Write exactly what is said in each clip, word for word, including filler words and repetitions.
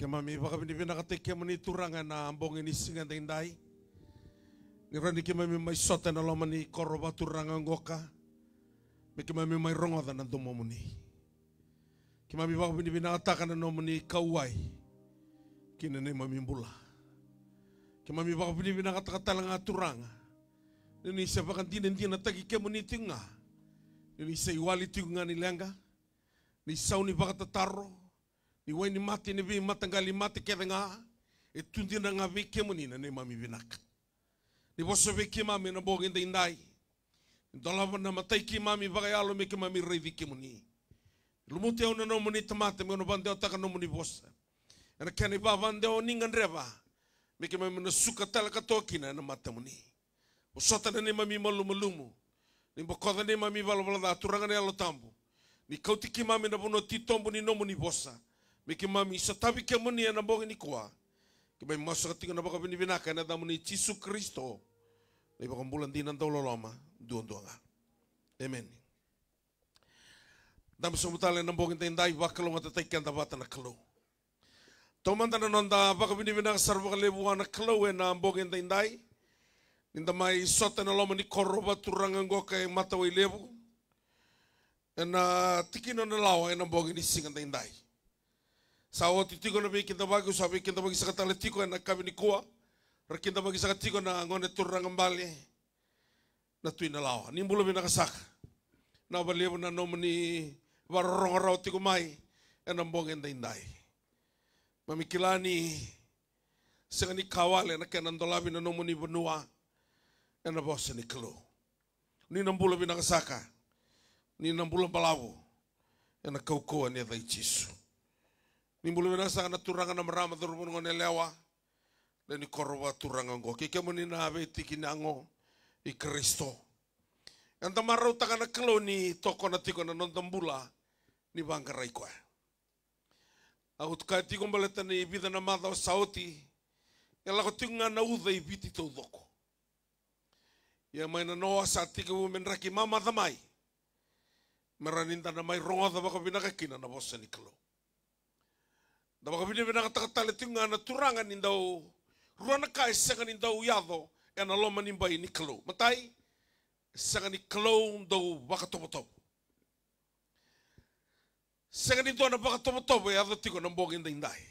Keimami vakavinavinakataki kemuni Turaga ena bogi ni siga edaidai. Ni rawa ni keimami mai sota ena loma ni koro vakaturaga qoka. Me keimami mai rogoca na domomuni. Keimami vakavinavinakataka na nomuni kauwai ki na neimami bula. Keimami vakavinavinakataka tale ga Turaga. Ni ni se vakadinadinataki kemuni tiko ga. Ni ni se iwali tiko ga ni leqa. Ni sau ni vakatataro. Ni wai ni mate ni veimataqali mate kece ga. E tu dina ga vei kemuni na neimami vinaka. Ni vosa vei keimami ena bogi edaidai. Ni dolava na matai keimami vakayalo me keimami raici kemuni. Lumuti au na nomuni tamata meu na vakadewataka nomuni vosa. Ena kena ivavadewa ni gadreva. Me keimami na suka tale katoa kina ena matamuni. Vosota na neimami malumalumu. Ni bokoca neimami valavala ca Turaga na Yalo Tabu. Ni kauti keimami na vanua titobu ni nomuni vosa. Me keimami sotavi kemuni ena bogi nikua. Keimami masu saka tiko na vakavinavinaka ena yacamuni Jisu Karisito. Na iVakabula dina dauloloma duadua ga. Emeni. Dabe sobu tale ena bogi edaidai, vakalougatataki keda vata na Kalou. Taumada na noda vakavinavinaka sara vakalevu vua na Kalou ena bogi edaidai. Ni da mai sota ena loma ni koro vakaturaga qoka e Matawailevu. Ena tikina na lawa ena bogi ni siga edaidai. Sa oti tiko na veikidavaki, sa veikidavaki saka tale tiko ena yakavi nikua. Ra kidavaki saka tiko na gone turaga bale. Na Tui Nalawa. Ni bula vinaka saka. Na vakalevu na nomuni vakarorogo rawa tiko mai ena bogi edaidai. Mami kila ni sega ni ka wale na kena dolavi na nomuni vanua ena vosa ni Kalou. Ni na bula vinaka saka. Ni na bula balavu ena kaukauwa ni yaca i Jisu. Ni bula vinaka saka na turaga, na marama, cauravou, na goneyalewa. Lewe ni koro vakaturaga oqo kei kemuni na veitiki ni yago i Karisito. Eda marautaka na Kalou ni tokona tiko na noda bula ni vaqarai koya. Au tukuna tiko baleta ni vica na macawa sa oti, e lako tiko ga na uca i Viti taucoko. Ia mai na noa sa tekivu me draki mamaca mai. Me rawa ni da na mai rogoca vakavinaka kina na vosa ni Kalou. Da vakavinavinakataka tale tiko ga na Turaga ni dau rua na ka e sega ni dau yaco ena loma ni bai ni Kalou. Matai, e sega ni Kalou dau vakatovotovo. Sega ni dua na vakatovotovo e yaco tiko na bogi edaidai.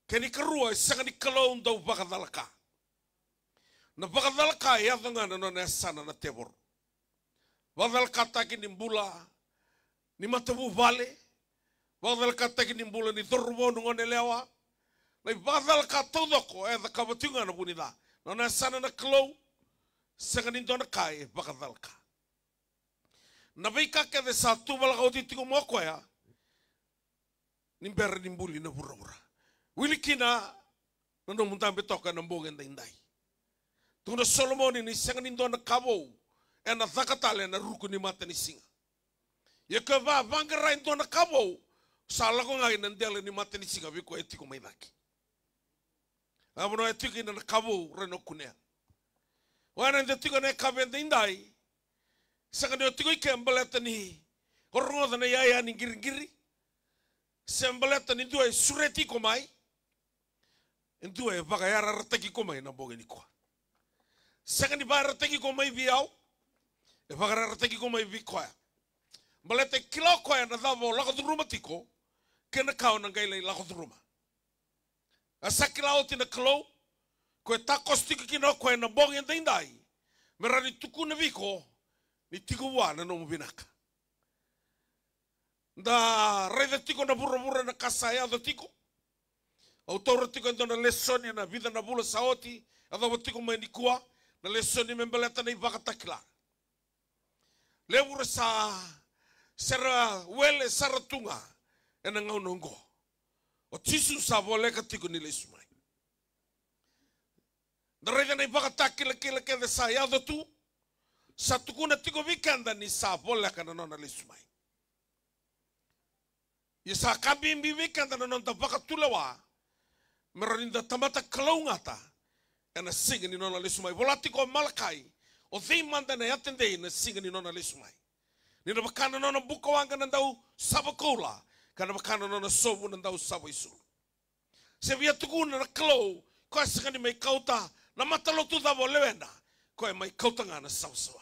Kena ikarua, e sega ni Kalou dau vakacalaka. Na vakacalaka e yaco ga na nona yasana na tevoro. Vakacalakataki ni bula ni matavuvale, vakacalakataki ni bula ni cauravou, na goneyalewa. Na ivakacalaka taucoko e cakava tiko ga na vu ni ca. Na nona yasana na Kalou, sega ni dua na ka e vakacalaka. Na veika kece sa tuvalaka oti tiko mai o koya, ni bera ni buli na vuravura. Wili kina na nomu dabe toka ena bogi edaidai. Tukuna o Solomoni ni sega ni dua na ka vou ena caka tale ena ruku ni matanisiga. Ia ke va vaqara e dua na ka vou, sa lako ga ina dela ni matanisiga vei koya e tiko mai cake. A vanua e tiko kina na ka vou, rawa ni o kunea. Oya na eda tiko ena yakavi edaidai. Sega ni o tiko i ke baleta ni o rogoca na iyaya ni qiriqiri. Se baleta ni dua e sureti iko mai. E dua e vakayarayarataki iko mai na bogi nikua. Sega ni vakayarayarataki iko mai vei au. E vakayarayarataki iko mai vei koya. Baleta e kila o koya na cava o lako curuma tiko. Kei na ka o na qai lai lako curuma. A sa kila oti na Kalou, ko e takoso tiko kina o koya ena bogi edaidai, me rawa ni tukuna vei iko ni tiko vua na nomu vinaka. Da raica tiko na vuravura na ka sa yaco tiko. Au taura tiko e dua na lesoni ena vica na vula sa oti, yacova tiko mai nikua, na lesoni me baleta na ivakatakila. Levu ra sa sera wele sara tu ga ena gauna oqo. O Jisu sa voleka tiko ni lesu mai. Da raica na ivakatakilakila kece sa yaco tu, sa tukuna tiko vei keda ni sa voleka na nona lesu mai. Ia sa ka bibi vei keda na noda vakatulewa, me rawa ni da tamata kalougata ena siga ni nona lesu mai. Vola tiko o Malakai, o cei mada ena yatedei ena siga ni nona lesu mai. Ni na vaka na nona bukawaqa na dau sava koula, Ka na vaka na nona sovu na dau sava isulu. Se via tukuna na Kalou, koya sega ni mai kauta na matalotu cava o lewena, koya mai kauta ga na savasava.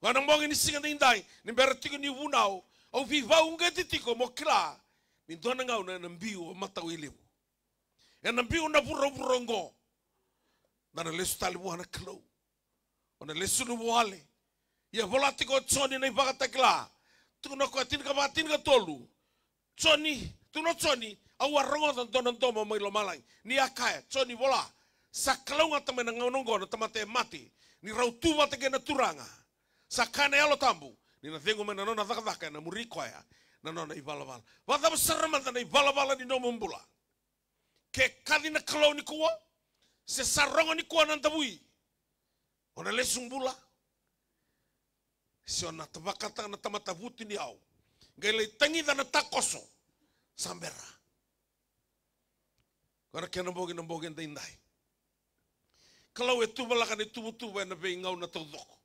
Ga na bogi ni siga daidai, ni bera tiko ni vunau, au veivauqeti tiko mo kila ni dua na gauna ena biu o Matawai Levu. Ena biu na vuravura oqo. Da na lesu tale vua na Kalou. O na lesu luvawale. Ia vola tiko o Joni na iVakatakila. Tukuna o koya tinikava, tinikatolu. Joni, tukuna o Joni, au a rogoca dua na domo mai lomalagi. Ni a kaya, Joni vola, sa kalougata mai na gauna oqo na tamata e mate. Ni rau tu vata kei na Turaga. Sa kaya na Yalo Tabu, ni na cegu mai na nona cakacaka ena muri koya, na nona ivalavala. Vakacava sara mada na ivalavala ni nomu bula. Ke kaci na Kalou nikua, se sa rogo nikua na davui. O na lesu bula. Se o na vakataka na tamata vutuniyau. Qai lai tagica na takoso. Sa bera. Koya na kena bogi na bogi edaidai. Kalou e tuvalaka na ituvatuva ena veigauna taucoko.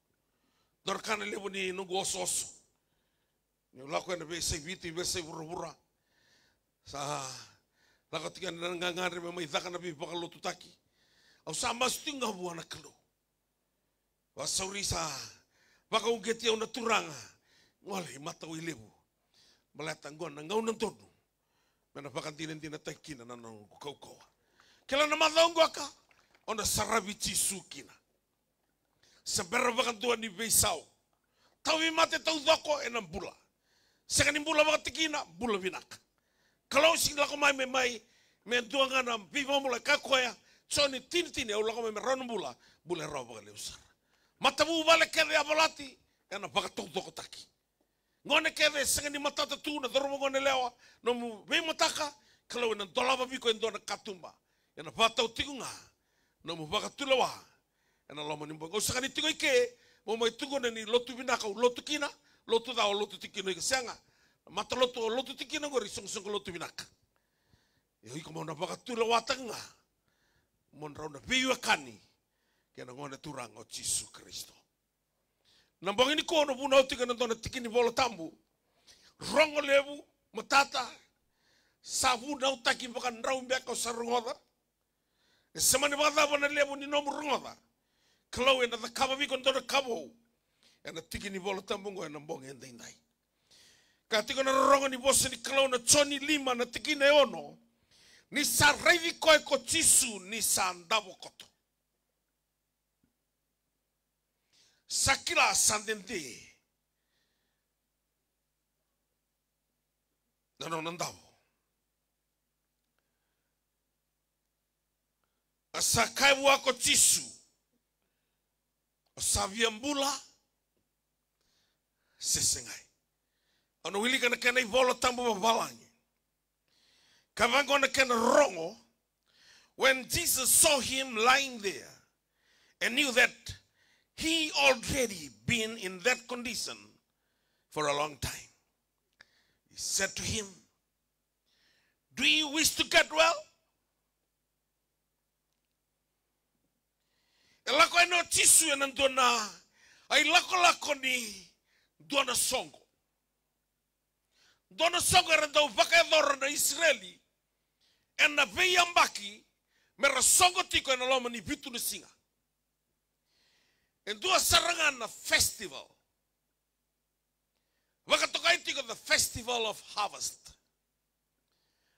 Dua na ka na levu ni noqu osooso. Niu lako ena veiyasai Viti, veiyasai vuravura. Sa lako tiko ena gagadre me mai caka na veivakalotutaki. Au sa masu tiko ga vua na Kalou. Vakasauri sa vakauqeti au na Turaga. Gole i Matawai Levu. Baleta qo na gauna donu. Me na vakadinadinataki kina na noqu kaukauwa. Kila na macawa qoka. O na saravi Jisu kina. Se bera vakadua ni veisau. Tauvimate taucoko ena bula. Sega ni bula vakatikina, bula vinaka. Kalou sega ni lako mai me mai, me dua ga na veivakabula, e kaya o koya, Joni tini tini, au lako mai me rawa na bula, bula e rawa vakalevu sara. Matavuvale kece a volati, ena vakataucokotaki. Gone kece e sega ni matata tu, na cauravou, gone yalewa, nomu veimataka, Kalou ena dolava vei iko e dua na katuba. Ena vakatau tiko ga nomu vakatulewa ena loma ni bogi. Au sega ni tiko i ke mo mai tukuna ni lotu vinaka au lotu kina, lotu ca o lotu tiko kina o iko, sega. Na matalotu o lotu tiko kina qori isoqosoqo lotu vinaka. Ia o iko mo na vakatulewataka ga mo drau na veiwekani kei na Gone Turaga o Jisu Karisito. Na bogi nikua au na vunau tiko ena dua na tiki ni Vola Tabu. Rogo levu, matata, sa vunautaki vakadrau beka, au sa rogoca. E sema ni vakacava na levu ni nomu rogoca, Kalou ena cakava vei iko e dua na ka vou. Ena tiki ni Vola Tabu oqo ena bogi edaidai. Ka tiko na rorogo ni vosa ni Kalou na Joni lima na tikina e ono. Ni sa raici koya ko Jisu ni sa davo koto. Sa kila sa dede na nona davo. A sa kaya vua ko Jisu, o sa via bula se segai? Au na wilika na kena iVola Tabu vavalagi. Ka vaqo na kena rogo. When Jesus saw him lying there and knew that he already been in that condition for a long time, he said to him, "Do you wish to get well?" E lako yani o Jisu ena dua na ilakolako ni dua na soqo. Dua na soqo era dau vakayacora na Isireli ena veiyabaki me ra soqo tiko ena loma ni vitu na siga. E dua sara ga na festival. Vakatokai tiko the festival of harvest.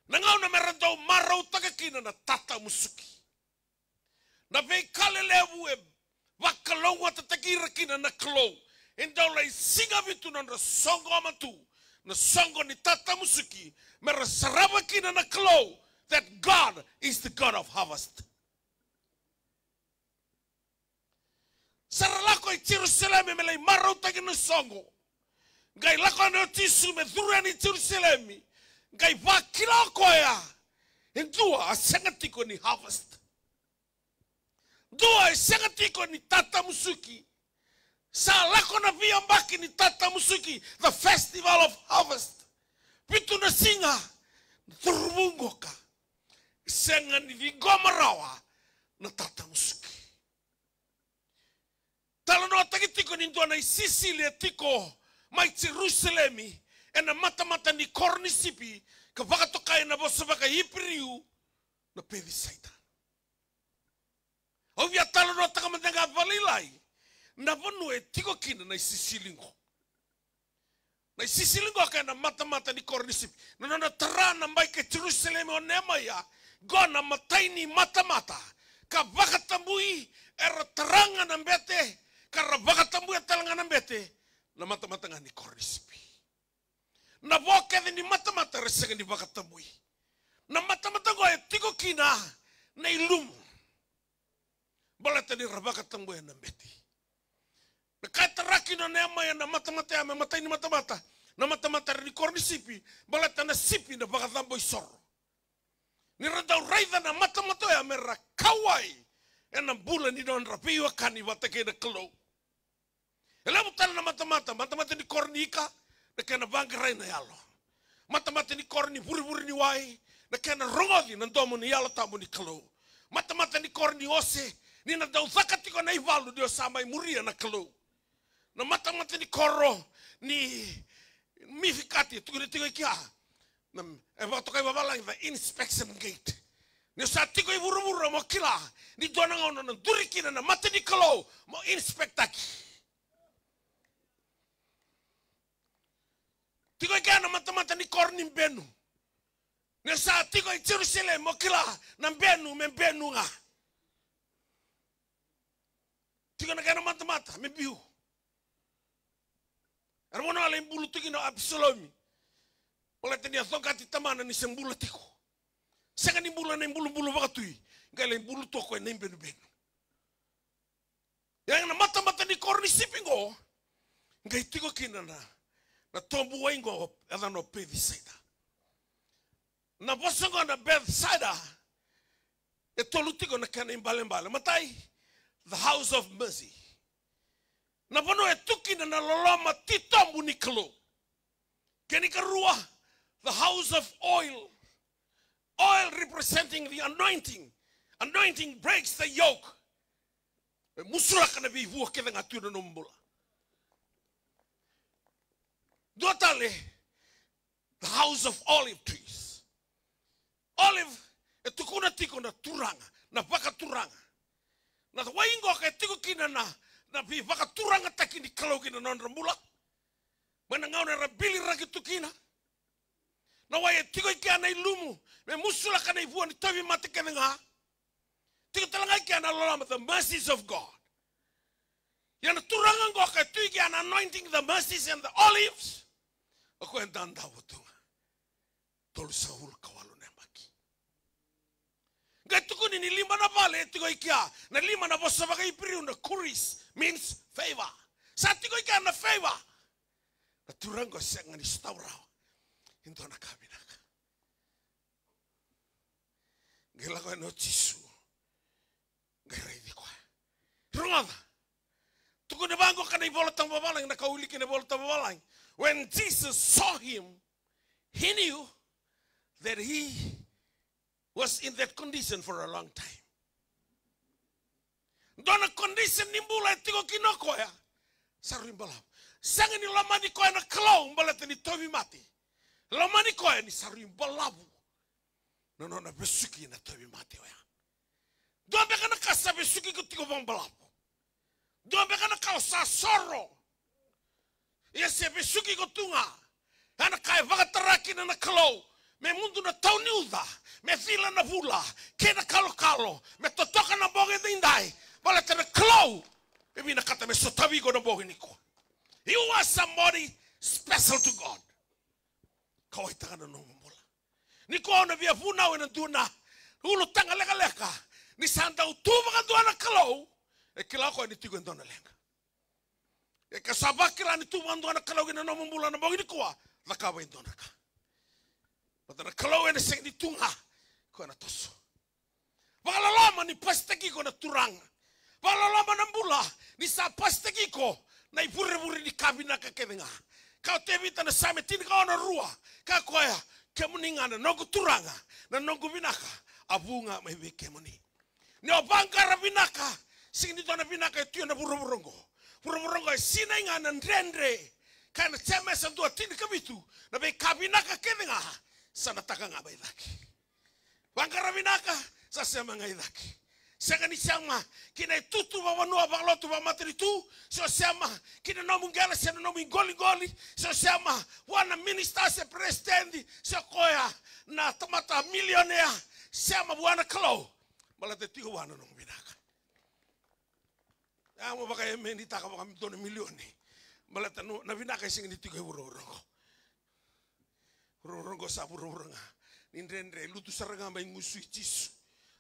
Na gauna me ra dau marautaka kina na tatamusuki. Na veika lelevu e vakalougatataki ira kina na Kalou. E dau lai siga vitu nodra soqoma tu na soqo ni tatamusuki me ra sarava kina na Kalou, that God is the God of harvest. Sa ra lako i Jerusalemi me lai marautaki na soqo. Qai lako yani o Jisu me curu yani i Jerusalemi. Qai vakila o koya e dua a sega tiko ni harvest. Dua e sega tiko ni tatamusuki. Sa lako na veiyabaki ni tatamusuki, the festival of harvest. Vitu na siga, na cauravou qoka e sega ni ciqoma rawa na tatamusuki. Talanoataki tiko ni dua na isisili e tiko mai Jerusalemi ena matamata ni koro ni sipi, ka vakatokai ena vosa vakaIperiu na Pethisaita. Au via talanoataka mada ga vakalailai na vanua e tiko kina na isisili qo. Na isisili qo ka ena matamata ni koro ni sipi. Na nona tara na bai kei Jerusalemi o Nemaia, qo na imatai ni matamata. Ka vakatabui, era tara ga na bete, ka ra vakatabuya tale ga na bete, na matamata ga ni koro ni sipi. Na vo kece ni matamata era sega ni vakatabui. Na matamata qo e tiko kina na ilumu. Baleta ni ra vakatabuya na bete. Na ka e tara kina o Nemaia na matamata ya me imatai ni matamata, na matamata era ni koro ni sipi, baleta na sipi na vakacabo isoro. Ni ra dau raica na matamata oya me ra kauwai ena bula ni nodra veiwekani vata kei na Kalou. E levu tale na matamata, matamata ni koro ni ika, na kena vaqarai na yalo. Matamata ni koro ni vurevure ni wai, na kena rogoci na domo ni Yalo Tabu ni Kalou. Matamata ni koro ni ose, ni na dau caka tiko na ivalu ni o sa mai muria na Kalou. Na matamata ni koro ni mifikati, tukuni tiko i kea. Na, e vakatokai vavalagi the inspection gate. Ni o sa tiko i vuravura mo kila ni dua na gauna na duri kina na mata ni Kalou mo inspectaki. Tiko i kea na matamata ni koro ni benu. Ni o sa tiko i Jerusalem mo kila na benu me benu ga. Tiko na kena matamata me biu. Era vanua lai bulu tu kina o Apisalomi. Baleta ni a coqati tamana ni se bula tiko. Sega ni bula na ibulubulu vakatui, qai lai bulu tu o koya na ibenubenu. Ia na matamata ni koro ni sipi qo, qai tiko kina na, na tobu wai qo, yacana o Pethisaita. Na vosa qo na Bethsaida, e tolu tiko na kena ibalebale. Matai, the house of mercy. Na vanua e tu kina na loloma titobu ni Kalou. Kena ikarua, the house of oil. Oil representing the anointing. Anointing breaks the yoke. E musulaka na veivua kece ga tu ena nomu bula. Dua tale, the house of olive trees. Olive, e tukuna tiko na turaga, na vakaturaga. Na wai qo ka e tiko kina na, na veivakaturagataki ni Kalou kina nodra bula. Mai na gauna era biliraki tu kina. Na wai e tiko i kea na ilumu, me musulaka na ivua ni tauvimate kece ga. Tiko tale ga i kea na loloma, the mercies of God. Ia na turaga qo ka e tu i kea na anointing, the mercies and the olives. O koya e dadabe tu ga. Tolusagavulu ka walu na yabaki. Qai tukuni ni lima na vale e tiko i kea, na lima na vosa vakaIperiu na charis, means favor. Sa tiko i kea na favor. Na turaga qo sega ni sotava rawa e dua na ka vinaka. Qai lako yani o Jisu. Qai raici koya. Rogoca. Tukuni vaqo ka na iVolatabu vavalagi, na ka wili kina iVolatabu vavalagi. When Jesus saw him, he knew that he was in that condition for a long time. Dua na condition ni bula e tiko kina o koya. Sa rui balavu. Sega ni lomani koya na Kalou baleta ni tauvimate. Lomani koya ni sa rui balavu. Na nona vesuki na tauvimate oya. Dua beka na ka sa vesuki iko tiko vakabalavu. Dua beka na ka o sa soro. Ia se vesuki iko tu ga. Ia na ka e vakatara kina na Kalou. Me mudu na tau ni uca. Me cila na vula. Kei na kalokalo. Me totoka na bogi edaidai. Baleta na Kalou. E vinakata me sotavi iko na bogi nikua. You are somebody special to God. Kauwaitaka na nomu bula. Nikua au na via vunau ena dua na ulutaga lekaleka. Ni sa dau tu vakadua na Kalou, e kila o koya ni tiko e dua na leqa. E ka sa vakila ni tu vakadua na Kalou kina nomu bula na bogi nikua, cakava e dua na ka. Baleta na Kalou ena sega ni tu ga, koya na toso. Vakaloloma ni pasitaki iko na Turaga. Vakaloloma na bula ni sa pasitaki iko na ivurevure ni ka vinaka kece ga. Ka o Tevita na Same tinikaono rua, ka koya, kemuni ga na noqu Turaga, na noqu vinaka, a vu ga mai vei kemuni. Ni o vaqara vinaka, sega ni dua na vinaka e tu ena vuravura oqo. Vuravura oqo e sinai ga na dredre Kaya na Jemesa dua tinikavitu, na veika vinaka kece ga sa na taka ga mai cake. Vaqara vinaka, sa sema ga i cake. Sega ni sema ki na itutu vakavanua, vakalotu, vakamatanitu, se o sema ki na nomu qele se na nomu iqoliqoli, se o sema vua na minisita se peresitedi, se o koya na tamata milionea, sema vua na Kalou. Baleta e tiko vua na nomu vinaka. Ia mo vakaemenitaka vaka me dua na milioni. Baleta no, na vinaka e sega ni tiko e vuravura oqo. Vuravura oqo sa vuravura ga ni dredre, lutu sara ga mai gusu i Jisu.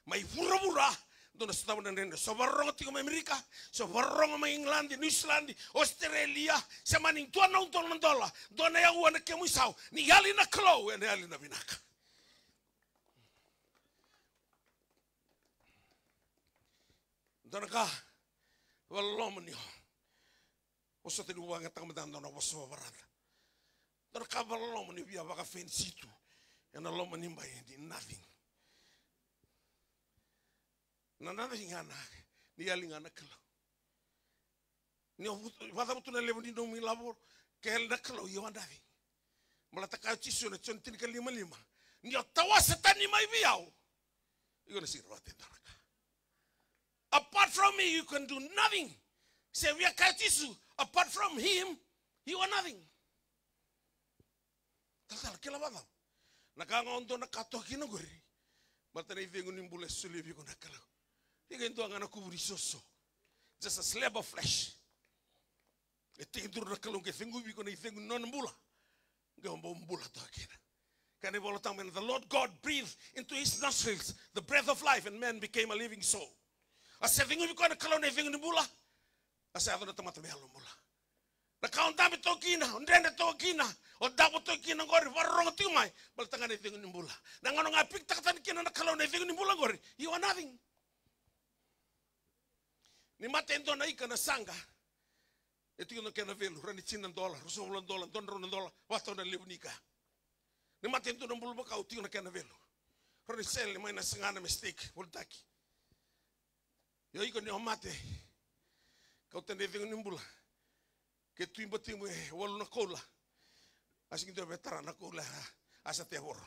Mai vuravura, dou na sotava na dredre. Se o vakarorogo tiko mai Amerika, se o vakarorogo mai England, New Zealand, Australia, se mani dua na udolu na dola, dua na aua na kemu isau, ni yali na Kalou, ena yali na vinaka. Dua na ka vakaloloma ni o vosota ni vakayagataka mada dua na vosa vavarata. Dua na ka vakaloloma ni via vakafenisi tu ena loma ni bai ni nothing. Na nothing ya na ni yali ga na Kalou. Ni o vakacavutu na levu ni nomu ilavo, ke yali na Kalou, you are nothing. Baleta kaya o Jisu ena Joni tinikalima lima, ni o tawase tani mai vei au, iko na sega ni rawata e dua na ka. Apart from me, you can do nothing. Se via kaya o Jisu, apart from him, you are nothing. Talatala, kila vakacava? Na ka ga o dua na ka toka kina oqori, baleta na icegu ni bula e solia vei iko na Kalou. Iko e dua ga na kuvu ni soso. Just a slab of flesh. E tekiduru na Kalou qai ceguvi iko na icegu ni nona bula. Qai o bau bula toka kina. Kaya na iVola Tabu, and the Lord God breathed into his nostrils the breath of life, and man became a living soul. A sa ceguvi koya na Kalou na icegu ni bula. A sa yaco na tamata me yalo bula. Na ka o dabe toka kina, o dredre toka kina, o davo toka kina oqori, vakarorogo tiko mai, baleta ga na icegu ni bula. Na gauna ga e pikitaka tani kina na Kalou na icegu ni bula oqori, you are nothing. Ni mate e dua na ika na saqa, e tiko na kena velu, rawa ni tini na dola, ruasagavulu na dola, dua na drau na dola, vakatau na levu ni ika. Ni mate e dua na bulumakau, tiko na kena velu. Rawa ni sele mai na saqa na mistake, volitaki. Io, iko ni o mate, kauta na icegu ni bula. Ke tu i batimu e walu na koula, a sega ni dua e tara na koula, a sa tevoro.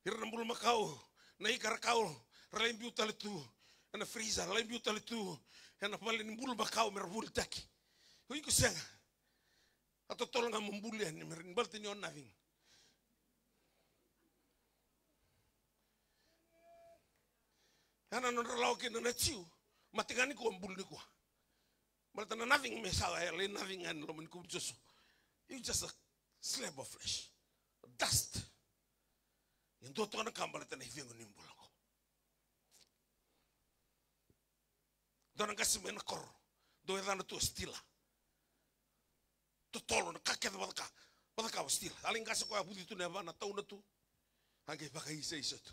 Ira na bulumakau, na ika ra kau, ra lai biu tale tu ena freezer, ra lai biu tale tu ena vale ni bulumakau me ra volitaki. O iko sega. A totolo ga mo buli yani me ra, ni baleta ni o nothing. Ya na nodra lawa kina na Jiu, mate ga nikua, buli nikua. Baleta na nothing me sa e lai nothing ga ena loma ni kuvu ni soso. You just a slab of flesh. Dust. Ia dua toka na ka baleta na icegu ni bula oqo. Dua na qase mai na koro, dau yacana tu o Stila. Totolo na ka kece vacaka, vacaka o Stila. A lai qase koya a vuci tu na yavana, tauna tu. A qai vakaisaisa tu.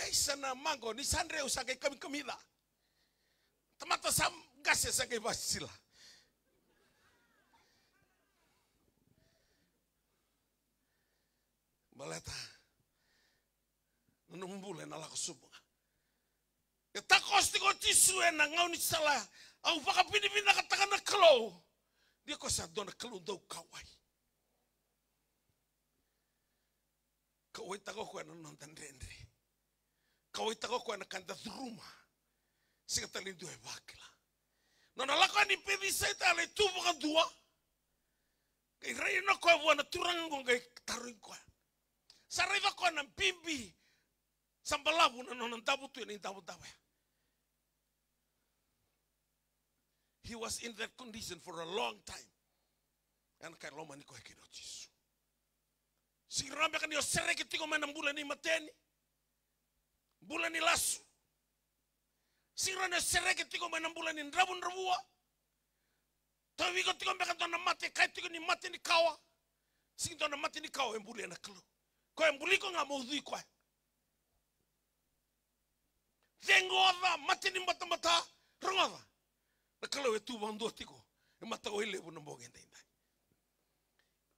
Ai, sa na maqo, ni sa dreu sa qai kamikamica. Tamata sa qase sa qai vasisila. Baleta na nomu bula ena lako sobu ga. E takoso tiko o Jisu ena gaunisala, au vakavinavinakataka na Kalou. Ni ko sa dua na Kalou dau kauwai. Kauwaitaka o koya na noda dredre. Kauwaitaka o koya na ka eda curuma. Sega tale ni dua e vakila. Nona lako yani Pecisaita, a lai tu vakadua. Qai rai na koya vua na turaga oqo qai tarogi koya. Sa raica koya na bibi. Sa balavu na nona davo tu ena idavodavo ya. He was in that condition for a long time. Ena ka e lomani koya kina o Jisu. Sega ni rawa beka ni o sereki tiko mai na bula ni mateni, bula ni lasu. Sega ni rawa ni o sereki tiko mai na bula ni dravudravua. Tauvi iko tiko beka dua na mate, kaya tiko ni mate ni kawa. Sega ni dua na mate ni kawa e bulia na Kalou. Koya e buli iko ga mo ucui koya. Cegu, oca, mate ni batabata, rogoca. Na Kalou e tu vakadua tiko e matawai levu na bogi edaidai.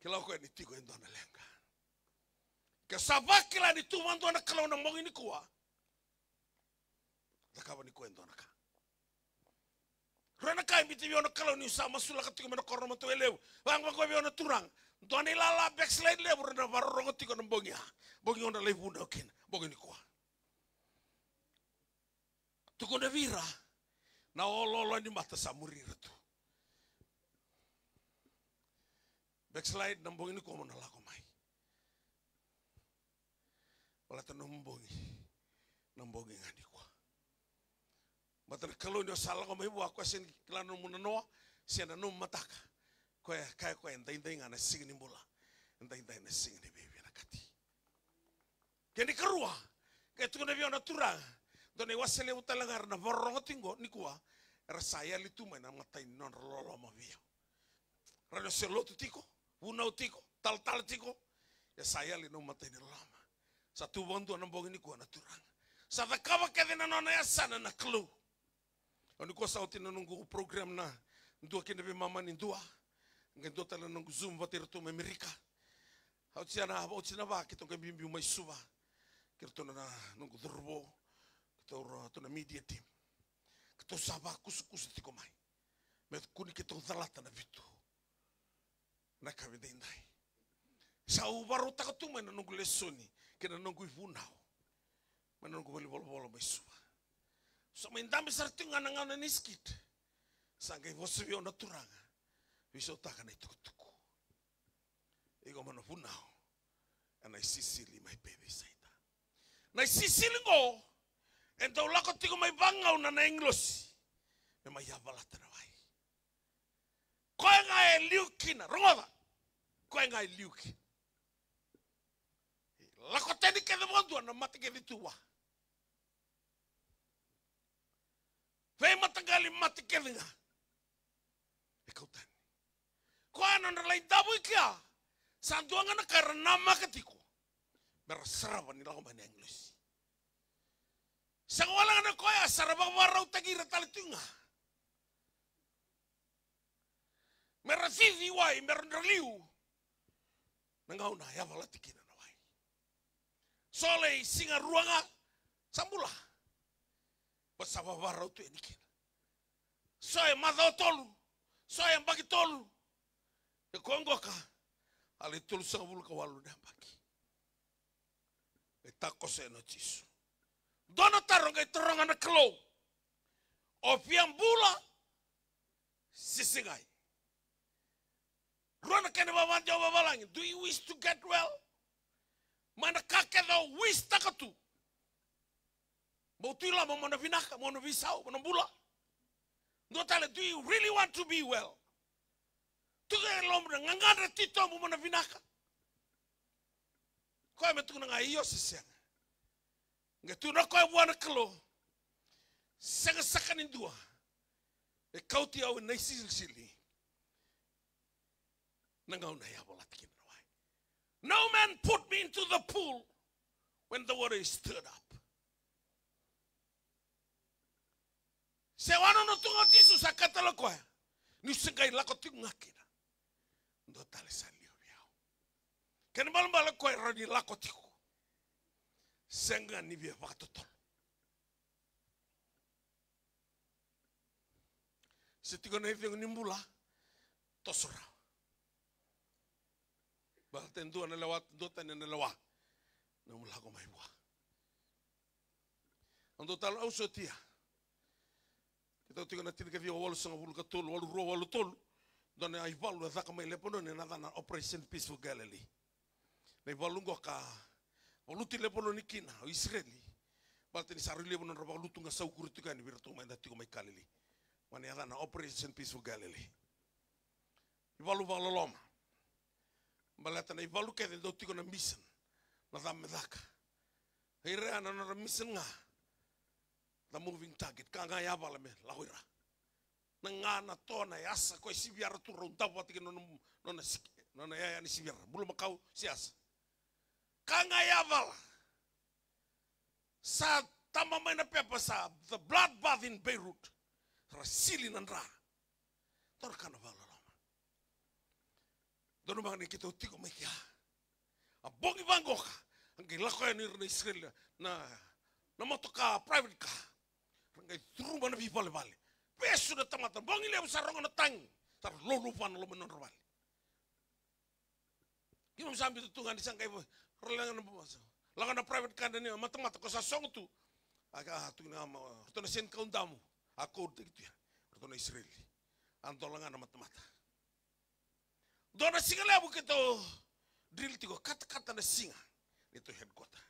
Kila o koya ni tiko e dua na leqa. Ke sa vakila ni tu vakadua na Kalou na bogi nikua, cakava ni koya e dua na ka. Rua na ka Vakabibitaka vei au na Kalou niu sa masulaka tiko mai na koro na Matawelevu. Vakavakau vei au na Turaga. Dua na ilala backslide levu ra na vakarorogo tiko na bogi ya. Bogi au na lai vunau kina. Bogi nikua. Tukuna vei ira na oloolo ni mata sa muri ira tu. Backslide na bogi nikua mo na lako mai. Baleta na nomu bogi, na bogi ga nikua. Baleta na Kalou ni o sa lako mai vua, koya sega ni kila na nomu nanoa se na nomu mataka. Koya e kaya koya, e daidai ga na siga ni bula, e daidai na siga ni veivinakati. Kena ikarua, qai tukuna vei au na Turaga, dua na iwase levu tale ga era na vakarorogo tiko nikua, era sa yali tu mai na imatai ni nodra loloma vei au. Ra na se lotu tiko, vunau tiko, talatala tiko, ia sa yali na imatai ni loloma. Sa tu vakadua na bogi nikua na Turaga. Sa cakava kece na nona yasana na Kalou. Au nikua sa oti na noqu program na dua kina veimama ni dua. Qai dua tale na noqu Zoom vata iratou mai Amerika. Oti na, oti na va keitou qai biubiu mai Suva. Kei iratou na noqu cauravou. Keitou ratou na media team. Keitou sa vakusakusa tiko mai. Me kua ni keitou calata na vitu na yakavi daidai. Sa u vakarautaka tu mai na noqu lesoni kei na noqu ivunau mai na noqu valenivolavola mai Suva. Sa mai dabe sara tiko ga na gauna ni skit. Sa qai vosa vei au na Turaga, veisautaka na itukutuku. Iko mo na vunau ena isisili mai Pecisaita. Na isisili qo e dau lako tiko mai vagauna na agilosi me mai yavalata na wai. Koya ga e liu kina, rogoca. Koya ga e liu kina. Lako tani kece vakadua na mate kece tu vua. Veimataqali mate kece ga e kau tani. Koya na nodra lai davo i kea, sa dua ga na ka era namaka tiko me ra sarava ni lako mai na agilosi. Sega wale ga na koya, sa ra vakavakarautaki ira tale tu ga me ra cici wai, me ra dra liu na gauna e yavalati kina na wai. So lai siga rua ga sa bula, ba sa vavarau tu yani kina. So e macawa tolu, so e yabaki tolu. E koya qoka a lai tolusagavulu ka walu na yabaki. E takoso ena o Jisu. Dua na taro qai taroga na Kalou. O via bula se segai? Rua na kena vavadi au vavalagi. Do you wish to get well? Mai na ka kece o wish taka tu. Mo tu i loma mo na vinaka, mo na veisau, mo na bula. Dua tale, do you really want to be well? Tu ga e loma na gagadre titobu mo na vinaka. Koya me tukuna ga io se sega. Qai tukuna koya vua na Kalou, sega saka ni dua e kauti au ena isilisili na gauna e yavalati kina na wai. No man put me into the pool when the water is stirred up. Se wanono tu ga o Jisu, sa kaya tale o koya, niu se qai lako tiko ga kina, dua tale sa liu vei au. Kena ibalebale o koya e rawa ni lako tiko, sega ni via vakatotolo. Se tiko na icegu ni bula, toso rawa. Baleta e dua na lewa, dua tani na lewa, na nomu lako mai vua. Au dau tala, au sotia. Keitou tiko na tinikaciwa walusagavulu ka tolu, walu rua walu tolu. Dua na ivalu e caka mai Lepanoni, na yacana Operation Peaceful Galilee. Na ivalu qo ka valuti Lepanoni kina o Isireli. Baleta ni sa rui levu na nodra vakalutu ga saukuru tiko yani vei iratou mai da tiko mai Kalili. Mai na yacana Operation Peaceful Galilee. Ivalu vakaloloma. Baleta na ivalu kece dau tiko na mission. Na ca me caka. Ira ya na nodra mission ga. The moving target. Ka ga yavala me lako ira. Na ga na toa na yasa ko e siviyara tu rau davo vata kei na nona, nona siki, nona yaya ni siviyara. Bulumakau se yasa. Ka ga yavala. Sa taba mai na pepa sa the bloodbath in Beirut. Ra sili na dra. Dua na ka na vakaloloma. Donu maka ni keitou tiko mai kea. A bogi vaqoka. A qai lako yani ira na Isireli na, na motoka private car. Ra qai curuma na veivalevale. Vesu na tamata, bogi levu sa rogo na tagi. Sa ra lolova na loma ni nodra vale. Keimami sa biuta tu ga ni sa qai vo-, ra laga na, laga na private garden ni matamata ko sa sogo tu. A ka, a, tukuna ga mai, ratou na seni kaudamu. A code-taki tu ya. Ratou na Isireli. A dola ga na matamata. Dua na siga levu keitou drill tiko, katakata na siga. Neitou headquarter.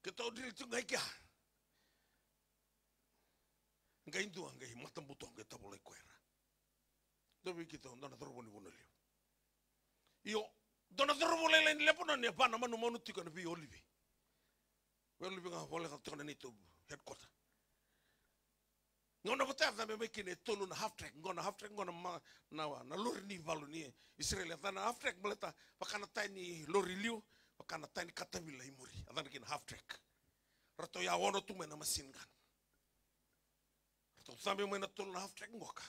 Keitou drill tiko ga i kea. Qai dua, qai matabuto, qai tavolai koya. Dua vei keitou, dua na cauravou ni Vanua Levu. Io, dua na cauravou lailai ni Lepanoni, e va na manumanu tiko ena veiolive. Veiolive ga voleka tiko na neitou headquarter. Gauna vata ya cabe mai kina e tolu na half track, qo na half track, qo na ma-, na, na lori ni valu ni Isireli, a cana half track, baleta vaka na taya ni lori liu, vaka na taya ni katavila i muri, a cana kina half track. Ratou ya ono tu mai na machine gun. Ratou cabe mai na tolu na half track qoka.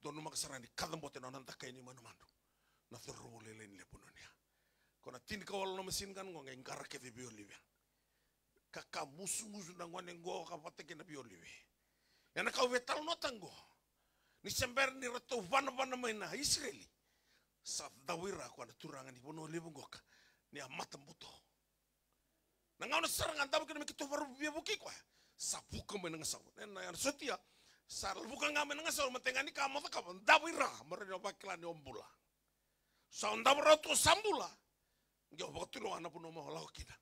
Donumaka sara ni kacabote na nona dakai ni manumanu. Na cauravou lailai ni Lepanoni ya. Ko na tinikawalu na machine gun qo qai qara kece veiolive. Ka, ka musumusu na gone qo ka vata kei na veiolive. Ena ka au veitalanoataka qo. Ni se bera ni ratou vanavana mai na Isireli. Sa davo i ra koya na turaga ni Vanua Levu qoka. Ni a matabuto. Na gauna sara ga davo kina me keitou via vukei koya. Sa vuka mai na gasau. Ena, ena sotia. Sa vuka ga mai na gasau, matai ga ni ka mo cakava, davo i ra. Me rawa ni o vakila ni o bula. Sa o davo rawa tu o sa bula. Qai o vakatulewa na vanua mo lako kina.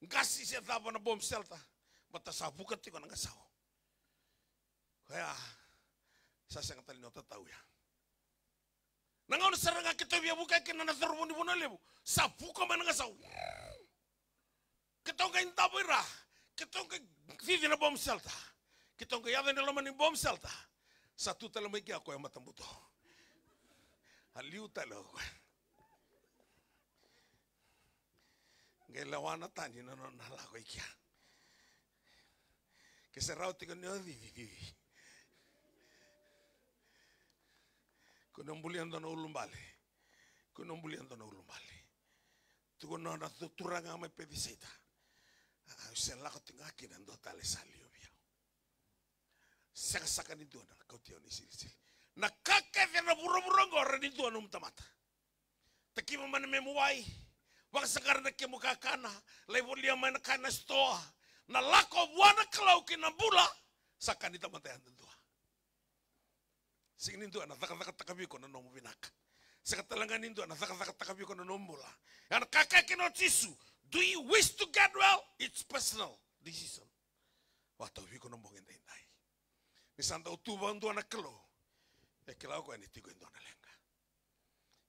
Qasi se cava na bomb shelter. Baleta sa vuka tiko na gasau. Koya, sa sega tale ni o tatau ya. Na gauna sara ga keitou via vuka kina na cauravou ni Vanua Levu, sa vuka mai na gasau. Keitou qai davo i ra, keitou qai cici na bomb shelter. Keitou qai yaco ena loma ni bomb shelter. Sa tu tale mai kea koya matabuto. A liu tale o koya. Qai lewa na tani na nona lako i kea. Ke se rawa tiko ni o cici, cici. Kua ni o bulia dua na ulubale. Kua ni o bulia dua na ulubale. Tukuna na tu-, turaga mai Pecisaita. A, au se lako tiko ga kina, dua tale sa liu vei au. Sega saka ni dua na kauti au ni silisili. Na ka kece na vuravura oqo, rawa ni dua nomu tamata. Takiva mai na memu wai. Vakasaqara na kemu kakana. Lai volia mai na ka ena sitoa. Na lako vua na Kalou ki na bula. Sa ka ni tamata yadudua. Sega ni dua na cakacakataka vei iko na nomu vinaka. Sega tale ga ni dua na cakacakataka vei iko na nomu bula. Ia na ka kaya kina o Jisu, do you wish to get well? It's personal decision. Vakatau vei iko na bogi edaidai. Ni sa dau tu vakadua na Kalou, e kila o koya ni tiko e dua na leqa.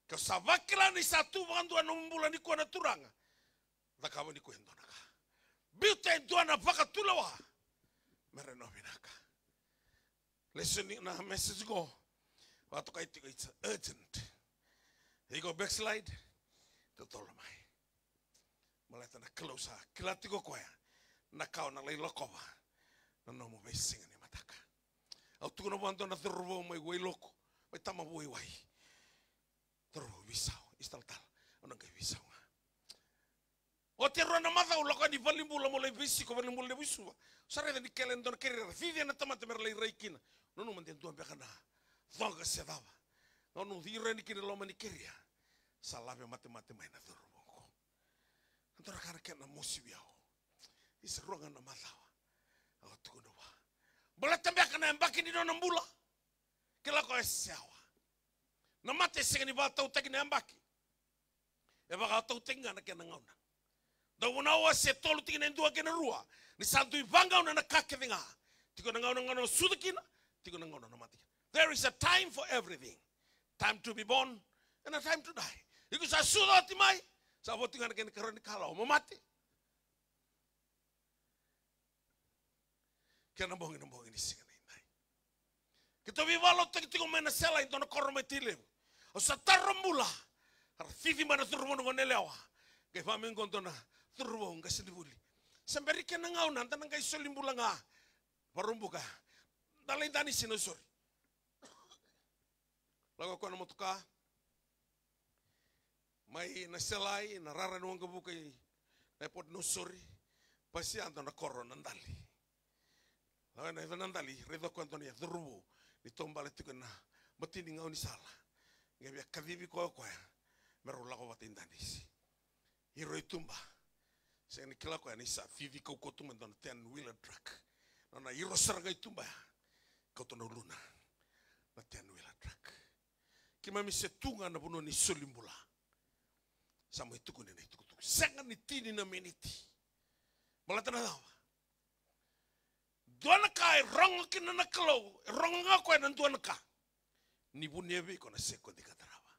Ke o sa vakila ni sa tu vakadua na nomu bula nikua na Turaga, cakava nikua e dua na ka. Biuta e dua na vakatulewa me rawa ni o vinaka. Lesoni na message qo, vakatokai tiko it's urgent. Iko backslide, totolo mai. Baleta na Kalou sa kila tiko koya na ka o na lai lakova na nomu veisiga ni mataka. Au tukuna vua dua na cauravou mai Wailoku, mai Tamavuwaiwai. Cauravou veisau, istalatala, au na qai veisau ga. Oti e rua na macawa, au lako yani valenibula mo lai veisiko, valenibula levu i Suva. Sa raica ni kele e dua na keria, cici na tamata me ra lai rai kina. Nanuma de dua beka na coqa se cava. Gauna au cici yani kina e loma ni keria, sa lave matemate mai na cauravou qo. Dua na ka na kena mosi vei au. Isa, rua ga na macawa. Au tukuna vua, baleta beka na yabaki ni nona bula. Kila ko e sewa. Na mate e sega ni vakatautaki na yabaki. E vakatautaki ga na kena gauna. Dau vunau, wase tolu tikina e dua kei na rua. Ni sa dui vagauna na ka kece ga. Tiko na gauna, gauna o sucu kina, tiko na gauna o na mate kina. There is a time for everything. Time to be born and a time to die. Iko sa sucu oti mai, sa vo tiko ga na kena ikarua ni kalawa, mo mate. Kena bogi na bogi ni siga nidai. Keitou veivakalotutaki tiko mai Naselai, dua na koro mai Tailevu. Au sa taro bula. Era cici mai na cauravou na goneyalewa. Qai vaka mai qo dua na cauravou qasenivuli. Se bera ni kena gauna, da na qai soli bula ga. Vakaraubuka. Da lai danisi, na, sorry. Lako o koya na motoka mai Naselai, na rara ni waqavuka i na airport, Nausori. Pasia, dua na koro na dali. Lako yani e dua na dali, raica o koya e dua na cauravou ni taubale tiko ena bati ni gaunisala. Qai via kacivi koya o koya me rau lako vata i danisi. Iro i tuba. Sega ni kila o koya ni sa cici kaukauwa tu mai e dua na ten wheeler truck. Nona iro sara ga i tuba ya, kauta na uluna na ten wheeler truck. Keimami se tu ga na vanua ni soli bula. Sa mai tukuni na itukutuku. Sega ni tini na miniti. Baleta na cava? Dua na ka e rogo kina na Kalou, e rogo ga o koya na dua na ka. Ni vuni e vei iko na sekodi ka tarava.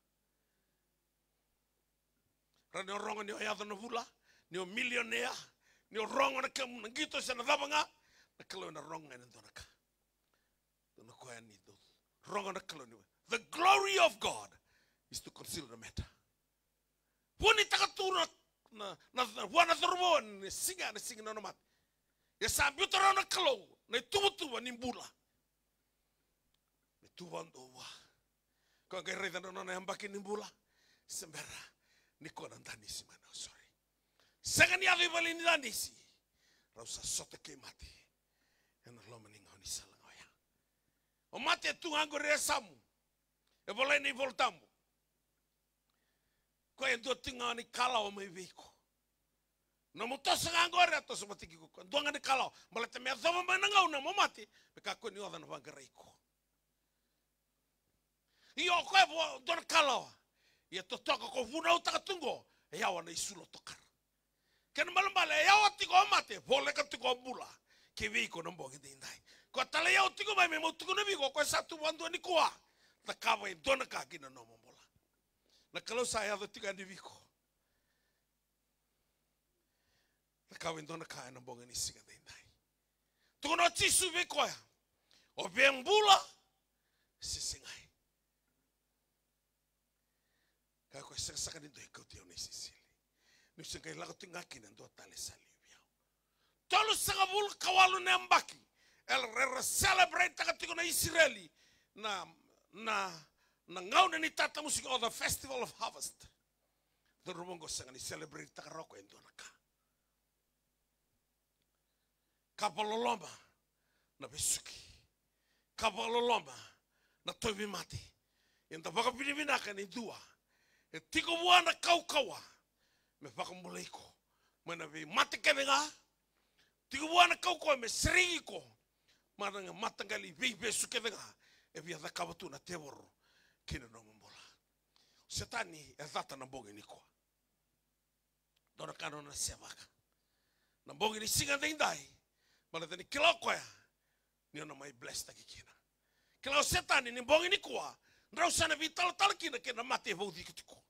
Ra ni o rogo ni o yaco na vula, ni o milionea, ni o rogo na kemu na qito se na cava ga, na Kalou ena rogo ga ena dua na ka. Dua na koya ni dau rogo na Kalou ni. The glory of God is to conceal the matter. Vunitaka tu na, na, na, na vua na cauravou ni siga, na siga ni nona mate. Ia sa biuta rawa na Kalou na ituvatuva ni bula. Me tu vakadua vua. Koya qai raica na nona yabaki ni bula. Se bera ni koya na danisi mai na, sorry. Sega ni yaco i vale ni danisi. Rau sa sota kei mate. Ena loma ni gaunisala ga oya. O mate e tu ga qori e yasamu. E volai na iVola Tabu. Koya e dua tiko ga na ikalawa mai vei iko. Nomu toso ga qori a toso vata kei iko. Dua ga na ikalawa. Baleta me yacova mai na gauna mo mate, me kakua ni oca na vaqarai iko. Io, o koya e vo-, dua na kalawa. Ia totoka ko vunautaka tu qo, e yawa na isulu o tokara. Kena ibalebale, e yawa tiko o mate, voleka tiko o bula. Kei vei iko na bogi daidai. Ko talai au tiko mai me meu tukuna vei iko, ko sa tu vakadua nikua. Cakava e dua na ka ki na nomu bula. Na Kalou sa yaco tiko yani vei iko. Cakava e dua na ka ena bogi ni siga daidai. Tukuna o Jisu vei koya. O via bula, se segai. Kaya o koya, sega saka ni dua e kauti au na isisili. Niu se qai lako tiko ga kina, dua tale sa liu vei au. Tolusagavulu ka walu na yabaki era, era celebrate-taka tiko na Isireli na, na, na gauna ni tatamusuki, o the Festival of Harvest. Cauravou qo sega ni celebrate-taka rawa o koya e dua na ka. Ka vakaloloma na vesuki. Ka vakaloloma na tauvimate. Eda vakavinavinaka ni dua e tiko vua na kaukauwa me vakabulai iko mai na veimate kece ga. Tiko vua na kaukauwa me sereki iko mai na mataqali veivesu kece ga e via cakava tu na tevoro ki na nomu bula. O Setani e cata na bogi nikua. Dua na ka nona sevaka na bogi ni siga daidai, baleta ni kila o koya ni o na mai bless-taki kina. Kila o Setani ni bogi nikua drau sa na veitalatala kina kei na mate e vauci iko tiko.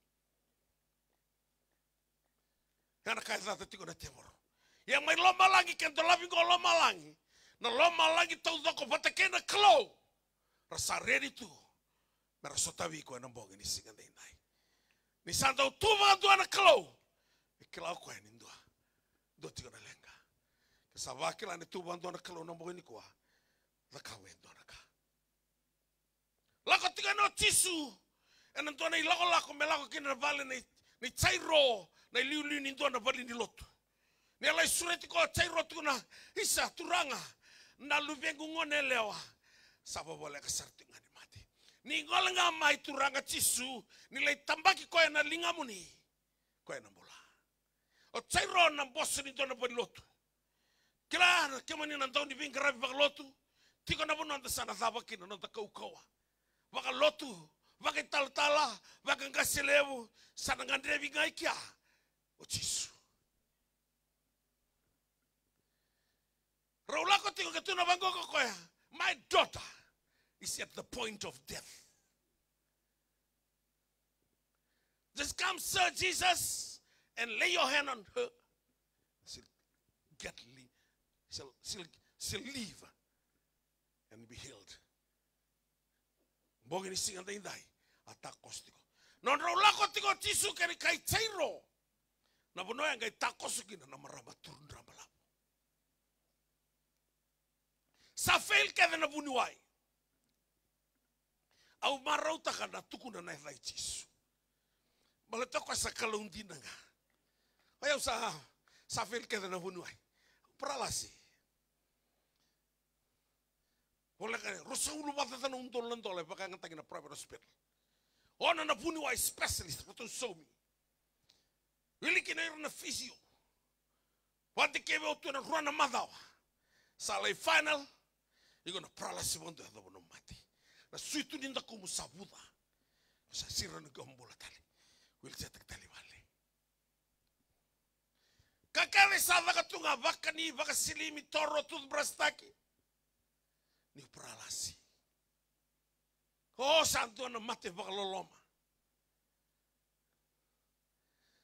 Ya na ka e cata tiko na tevoro. Ia mai lomalagi, ke dolavi qo lomalagi, na lomalagi taucoko vata kei na Kalou, ra sa ready tu me ra sotavi iko ena bogi ni siga daidai. Ni sa dau tu vakadua na Kalou, e kila o koya ni dua, dua tiko na leqa. Ke sa vakila ni tu vakadua na Kalou na bogi nikua, cakava e dua na ka. Lako tiko yani o Jisu ena dua na ilakolako me lako kina na vale nei, nei Jairo, na iliuliu ni dua na valenilotu. Ni a lai sureti koya o Jairo, tukuna, isa, Turaga, na luvequ gone yalewa sa vavoleka sara tiko ga ni mate. Ni gole ga mai Turaga Jisu, ni lai tabaki koya ena ligamuni, koya ena bula. O Jairo na boso ni dua na valenilotu. Kila na kemuni na dau ni veiqaravi vakalotu, tiko na vanua eda sa na cava kina na noda kaukauwa vakalotu, vakaitalatala, vakaqase levu, sa na gadrevi ga i kea o Jisu. Rau lako tiko, ke tu na vaqo ko koya, my daughter is at the point of death. Just come, Sir Jesus, and lay your hand on her. She'll get li-, she'll, she'll, she'll live and be healed. Bogi ni siga daidai, a takoso tiko. Nodrau lako tiko o Jisu kei na kai Jairo, na vanua e qai takoso kina na marama turu drabalavu. Sa fail kece na vuniwai. Au marautaka na tukuna na yaca i Jisu. Baleta o koya sa Kalou dina ga. O yau sa, sa fail kece na vuniwai. Paralasi. Voleka e ruasagavulu vakacaca na udolu na dola e vakayagataki na private hospital. Ono na vuniwai specialist ratou saumi. Wili kina ira na physio. Vakatekivu tu ena rua na macawa. Sa lai final. Iko na paralasi vakadua, yacova na mate. Na suitu ni dakumu sa vuca. Sa siro ni qai bula tale. Wheelchair-taki tale i vale. Ka kece sa caka tu ga, vakani, vakasilimi, toro, toothbrush-taki. Niu paralasi. O, sa dua na mate vakaloloma.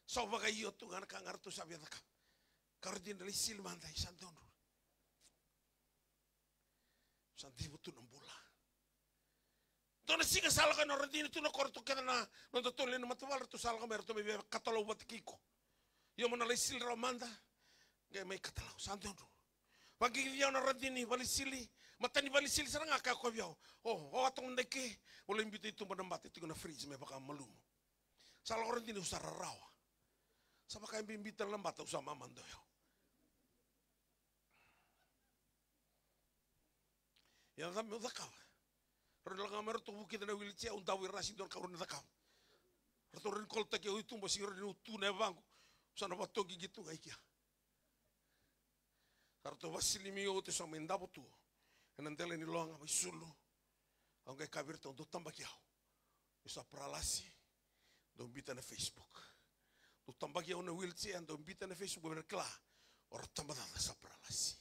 Sa vakaio tu ga na ka ga ratou sa via cakava. Ka ratou dina lai sili mada, sa dodonu. Sa diva tu na bula. Dua na siga sa lako na radini tu na koro tu kece na noda tolu na matavuvale, ratou sa lako mai, ratou mai via katalau vata kei iko. Io, mo na lai sili rawa mada. Qai mai katalau, sa dodonu. Vaqiqi au na radini valisili, matani valisili sara ga, kaya ko vei au. O, o a toka mada i ke, o lai biuta i tuba na bata, tiko na fridge me vakamalumu. Sa lako radini, au sa rarawa. Sa vaka e bibi tale na bata, au sa mamada o yau. Ia na cava meu cakava? Rau ni lako ga mai ratou vukica na wheelchair, au davo i rasi, dua na ka rau ni cakava. Ratou rau ni kolotaki au i tuba, sega ni rau ni tu na yavaqu. Sa na vatoqi tu ga i kea. Sa ratou vasilimi au, au sa mai davo tu ena dela ni loga, mai sulu. Au qai kaya vei iratou, dou tabaki au. Au sa paralasi. Dou biuta na Facebook. Dou tabaki au na wheelchair, dou biuta na Facebook, me ra kila o rau tabacaca sa paralasi.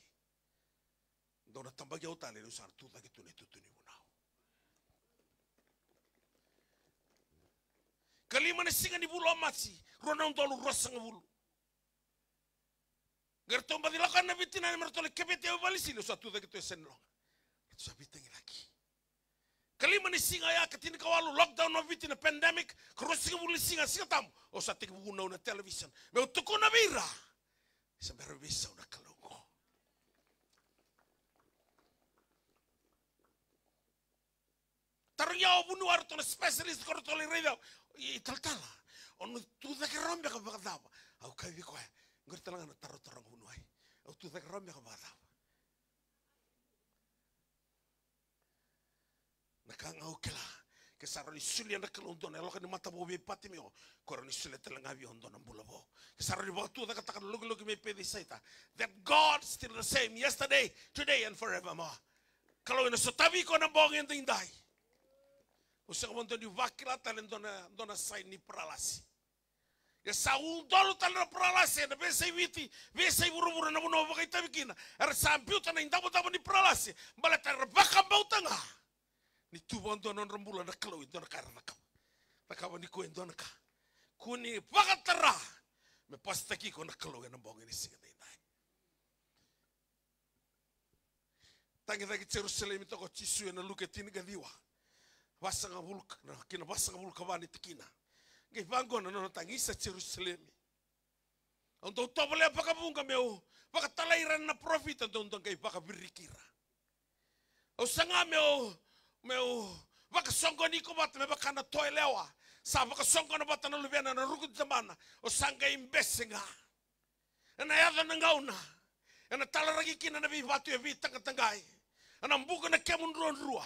Dou na tabaki au tale niu sa na tucake tu na itutu ni vunau. Kalima ni siga ni vula o Maji, rua na udolu ruasagavulu. Qai ratou baci lako na veitinani me ratou lai keveti au i vale ni sili, au sa tucake tu e yasa ni loga. Ratou sa veitagicaki. Kalima ni siga oya ka tinikawalu, lockdown o Viti, na pandemic, ka ruasagavulu ni siga, Siga Tabu, au sa tekivu vunau na television. Meu tukuna vei ira, se bera veisau na Kalou qo. Tarogi au o vuniwai, ratou na specialist ko ratou lai raici au. I talatala, o na tucake rawa beka vakacava? Au kaya vei koya, qori tale ga na taro taroga o vuniwai. Au tucake rawa beka vakacava? Na ka ga au kila, ke sa rawa ni solia na Kalou dua na yaloka ni mata vou vei Patimeo, ko rawa ni solia tale ga vei au dua na bula vou. Ke sa rawa ni vakatucaketaka na lokiloki mai Pecisaita, that God still the same yesterday, today and forevermore. Kalou ena sotavi iko ena bogi edaidai. Au sega vakadua ni vakila tale dua na, dua na sign ni paralasi. Ia sa udolu tale na paralasi ena veiyasai Viti, veiyasai vuravura, na vanua au vakaitavi kina. Era sa biuta na idavodavo ni paralasi baleta era vakabauta ga ni tu vakadua na nodra bula na Kalou e dua na ka era cakava. Cakava nikua e dua na ka. Kua ni vakatara me pasitaki iko na Kalou ena bogi ni siga edaidai. Tagicaki Jerusalemi toka o Jisu ena Luke tinikaciwa, vasagavulu ka, na, ki na vasagavulu ka va ni tikina. Qai vaqo na nona tagisa Jerusalemi. Au dau tovolea vakavuqa meu vakatalai ira na parofita, dou dau qai vakaviriki ira. Au saga meu, meu vakasoqoni iko vata me vaka na toa yalewa sa vakasoqona vata na luvena ena ruku ni tabana. O sa qai bese ga. Ena yaco na gauna ena talaraki kina na veivatu e veitaqataqai. Ena buka na kemu druadrua.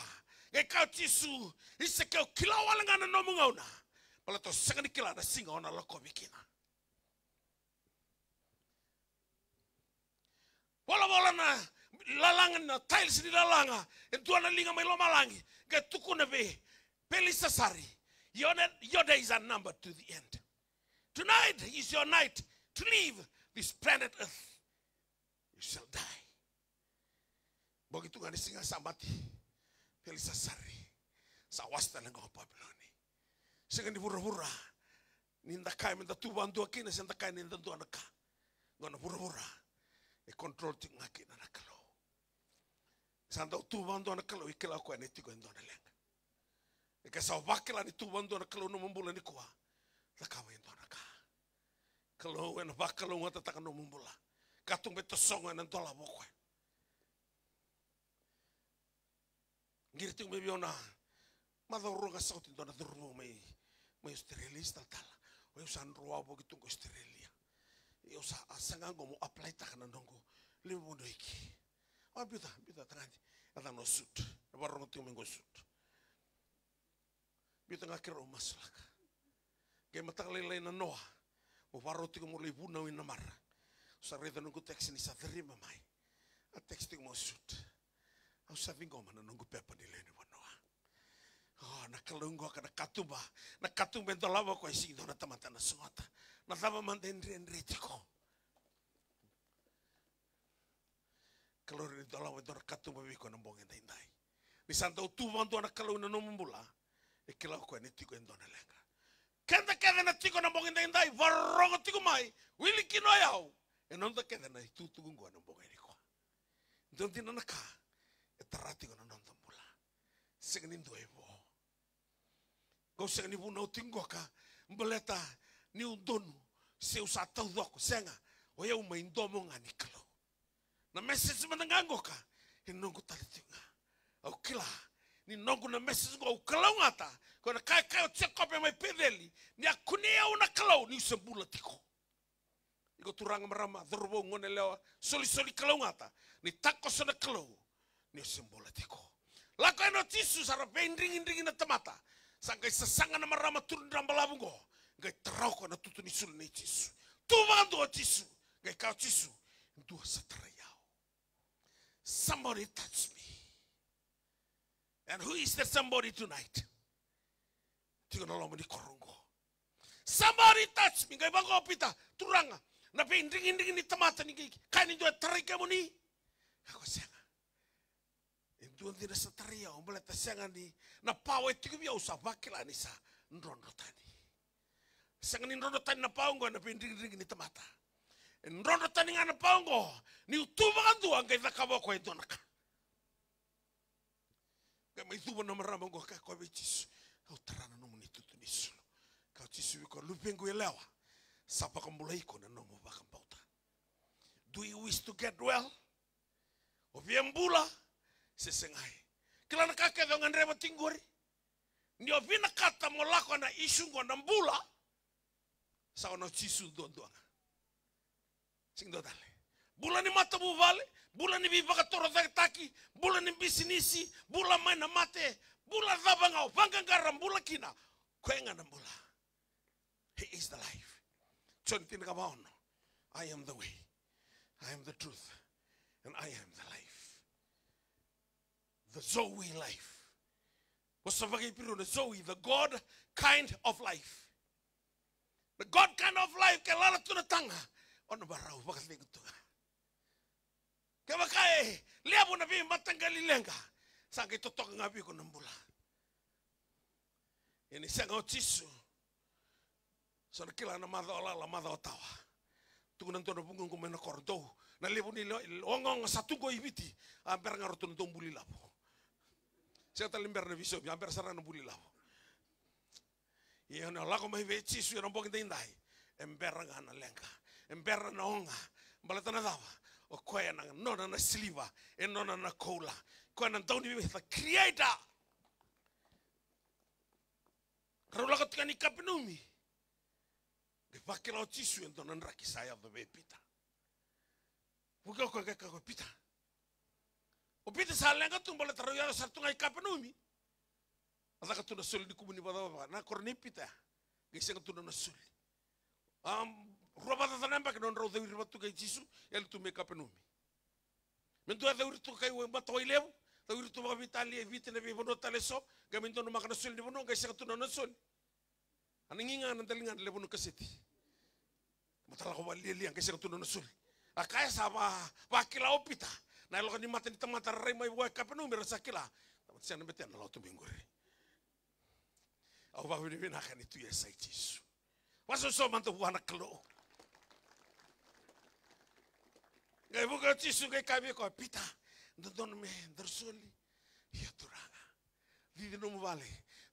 Qai kaya o Jisu, Isa, keu kila wale ga na nomu gauna, baleta o sega ni kila na siga o na lakovi kina. Volavola na lalaga, na tiles ni lalaga, e dua na liga mai lomalagi, qai tukuna vei Pelisasari, your, your days are numbered to the end. Tonight is your night to leave this planet Earth. You shall die. Bogi tu ga ni siga sa mate Pelisasari, sa wase tale ga o Papiloni. Siga ni vuravura, ni da kaya me da tu vadua kina, se da kaya ni da dua na ka. Qo na vuravura e control tiko ga kina na Kalou. Sa dau tu vadua na Kalou, e kila o koya ni tiko e dua na leqa. E ke sa vakila ni tu vadua na Kalou nomu bula nikua, cakava e dua na ka. Kalou ena vakalougatataka nomu bula. Ka tu me tosogo ena dolava o koya. Qiri tiko mai vei au na macawa rua ga sa oti, dua na cauravou mai, mai Australia, sa talatala. O yau sa dro wavoki tu qo Australia. Au sa, a saga qo mo apply-taka na noqu lewe ni vodoiki. A biuta, biuta tagane. Na cana o suit. Na vakarorogo tiko mai qo suit. Biuta ga keirau masulaka. Qai mataka lailai na noa. Mo vakarau tiko mo lai vunau i Namara. Au sa raica noqu text ni sa ciriba mai. A text tiko mo suit. Au sa ciqoma na noqu pepa ni lewe ni vanua. O, na Kalou qoka na katuba. Na katuba e dolava o koya e sega ni dua na tamata na sogota. Na cava mada e dredre tiko. Kalou ni dolava e dua na katuba vei iko na bogi daidai. Ni sa dau tu vakadua na Kalou ena nomu bula, e kila o koya ni tiko e dua na leqa. Keda kece na tiko na bogi daidai, vakarorogo tiko mai, wili kina o yau. E noda kece na itukutuku qo na bogi nikua. Dua dina na ka e tara tiko na noda bula. Sega ni dua e vo. Au sega ni vunau tiko qoka baleta niu donu se au sa taucoko, sega. O yau mai domo ga ni Kalou. Na message mada ga qoka e noqu tale tiko ga. Au kila ni noqu na message qo au kalougata. Ko na ka e kaya o Jekope mai Peceli, ni a kunei au na Kalou niu se bula tiko. Iko turaga, marama, cauravou, goneyalewa, solisoli kalougata, ni takoso na Kalou ni o se bula tiko. Lako yani o Jisu, sa ra veidrigidrigi na tamata. Sa qai sasaga na marama turudraba lavu qo, qai tarau koya na tutu ni sulu nei Jisu. Tu vakadua o Jisu, qai kaya o Jisu, dua sa tarai au. Somebody touch me. And who is that somebody tonight? Tiko na loma ni koro qo. Somebody touch me. Qai vaqo o Pita, Turaga, na veidrigidrigi ni tamata ni qai kaya ni dua e tarai kemuni. Kaya ko sega. E dua dina sa tarai au, baleta sega ni na power e tiko vei au sa vakila ni sa drodro tani. Sega ni drodro tani na power qo ena veidrigidrigi ni tamata. E drodro tani ga na power qo niu tu vakadua qai cakava o koya e dua na ka. Qai mai cuva na marama qo, kaya koya vei Jisu, au tara na nomuni tutu ni sulu. Kaya o Jisu vei koya, luvequ yalewa, sa vakabulai iko na nomu vakabauta. Do you wish to get well? O via bula se segai? Kila na ka kece o gadreva tiko qori. Ni o vinakata mo lako ena issue qo na bula, sa o na Jisu duadua ga. Sega ni dua tale. Bula ni matavuvale, bula ni veivakatorocaketaki, bula ni bisinisi, bula mai na mate, bula cava ga o vaqaqara bula kina, koya ga na bula. He is the life. Joni tinikava ono. I am the way. I am the truth. And I am the life. The Zoe life. Vosa vakaIperiu na Zoe, the God kind of life. The God kind of life, ke lala tu na taga, o na varau vakacegu tu ga. Kevaka e levu na veimataqali leqa, sa qai totoka ga vei iko na bula. Ia ni sega o Jisu, sa na kila na macawa lala, macawa tawa. Tukuna dua na vugoqu mai na koro, dou, na levu ni le-, ogaoga sa tu qo i Viti, a bera ga ratou na dau buli lavo. Sega tale ni bera na veisaumi, a bera sara ga na buli lavo. Ia na lako mai vei Jisu ena bogi daidai, e bera ga na leqa, e bera na oga. Baleta na cava? O koya na nona na siliva, e nona na koula. Koya na dauniveibasai, the creator. Rau lako tiko yani i Kapenumi. Qai vakila o Jisu e dua na draki sa yaco vei Pita. Vuki o koya qai kaya ko Pita. O Pita sa leqa tu baleta rau yaco sara tu ga i Kapenumi. A caka tu na soli ni kumu ni vakacavacava. Na koro nei Pita ya. Qai sega tu na nona soli. A, rua vakacaca na yabaki na nodrau cauri vata tu kei Jisu, yali tu mai Kapenumi. Me dua e cauri tu kai Matawailevu, cauri tu vakaveitalia e Viti, na veivanua tale eso, qai mai donumaka na soli ni vanua, qai sega tu na nona soli. A na giga na daliga na levu na kaseti. Mata lako vakalialia, qai sega tu na nona soli. A kaya sa va, vakila o Pita na yaloka ni mata ni tamata ra rai mai vua e Kapenumi, ra sa kila. Tamata sega na betena, lako tu mai qori. Au vakavinavinaka ni tu e yasai Jisu. Vakasoso mada vua na Kalou. Qai vuki o Jisu qai kaya vei koya, Pita, dodonu me daru soli? Io Turaga. Cici nomu vale,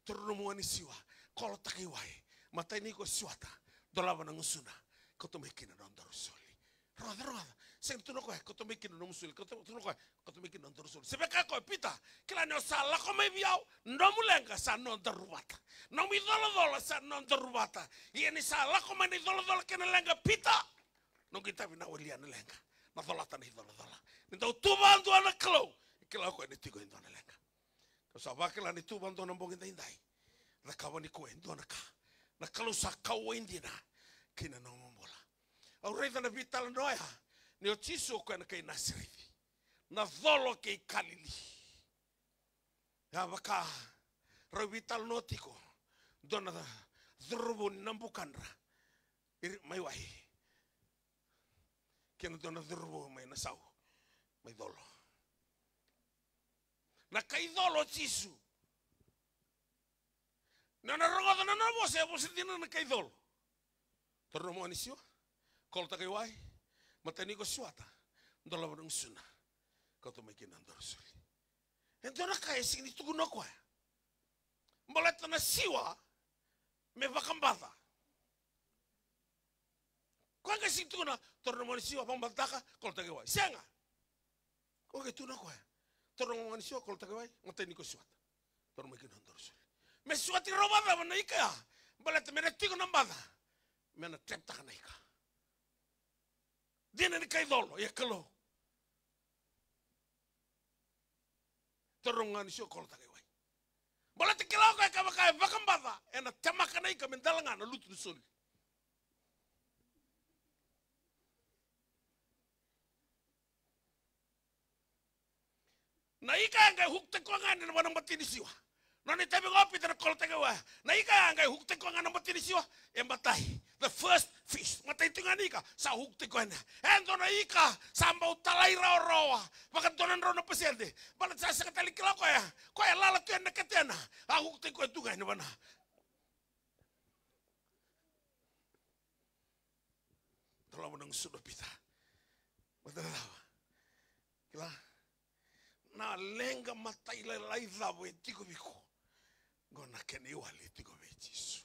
toro nomu wai ni siwa, kolotaka i wai, matai ni ko siwata, dolava na gusuna, kauta mai kina na nodaru soli. Rogoca, rogoca. Sega ni tukuna o koya, kauta mai kina nomu soli, kauta, tukuna o koya, kauta mai kina nodaru soli. Se vaka o koya, Pita, kila ni o sa lako mai vei au, nomu leqa sa nodaru vata. Nomu icolacola sa nodaru vata. Ia ni sa lako mai na icolacola kei na leqa, Pita, noqu itavi na walia na leqa, na colata na icolacola. Ni dau tu vakadua na Kalou, e Kila o koya ni tiko e dua na leqa. Kau sa vakila ni tu vakadua na bogi daidai. Cakava nikua e dua na ka na Kalou sa kauwai dina kina na nomu bula. Au raica na veitalanoa ya ni o Jisu o koya na kai Nasareci, na colo kei Kalili. Ya vaka rau veitalanoa tiko dua na cauravou ni Nabukadra, iri mai wai, kei na dua na cauravou mai Nasau, mai colo. Na kai colo o Jisu. Na, na rogoca na nona vosa, e vosa dina na kai colo. Taura na maka ni siwa, kolotaka i wai, matai ni ko siwata, dolava na gusuna, kauta mai kina na daru soli. E dua na ka e sega ni tukuna o koya. Baleta na siwa me vakabaca. Koya qai sega ni tukuna, taura na maka ni siwa, vakabatataka, kolotaka i wai. Sega. Koya qai tukuna o koya, taura na maka ni siwa, kolotaka i wai, matai ni ko siwata, taura mai kina na daru soli. Me siwati rawa vakacava na ika ya? Baleta me na tiko na baca, me na treptaka na ika. Dina ni kai colo, ia Kalou. Taura na maka ni siwa, kolotaka i wai. Baleta kila o koya kevaka e vakabaca, ena temaka na ika me dala ga na lutu ni soli. Na ika ya qai hook-taki koya ga ena vana matai ni siwa. Nona itavi ga o Pita na kolotaka i wai. Na ika ya qai hook-taki koya ga na matai ni siwa. E matai. The first fish. Matai tu ga ni ika sa hook-taki koya ena. E dua na ika sa bau talairawarawa. Vakadua na drau na pasede. Baleta sa sega tale ni kila o koya. Koya e lala tu ena ketena. A hook-taki koya tu ga ena vana. Dolava na gusuna o Pita. Baleta na cava? Kila, na leqa matailalai cava e tiko vei iko, qo na kena iwali e tiko vei Jisu.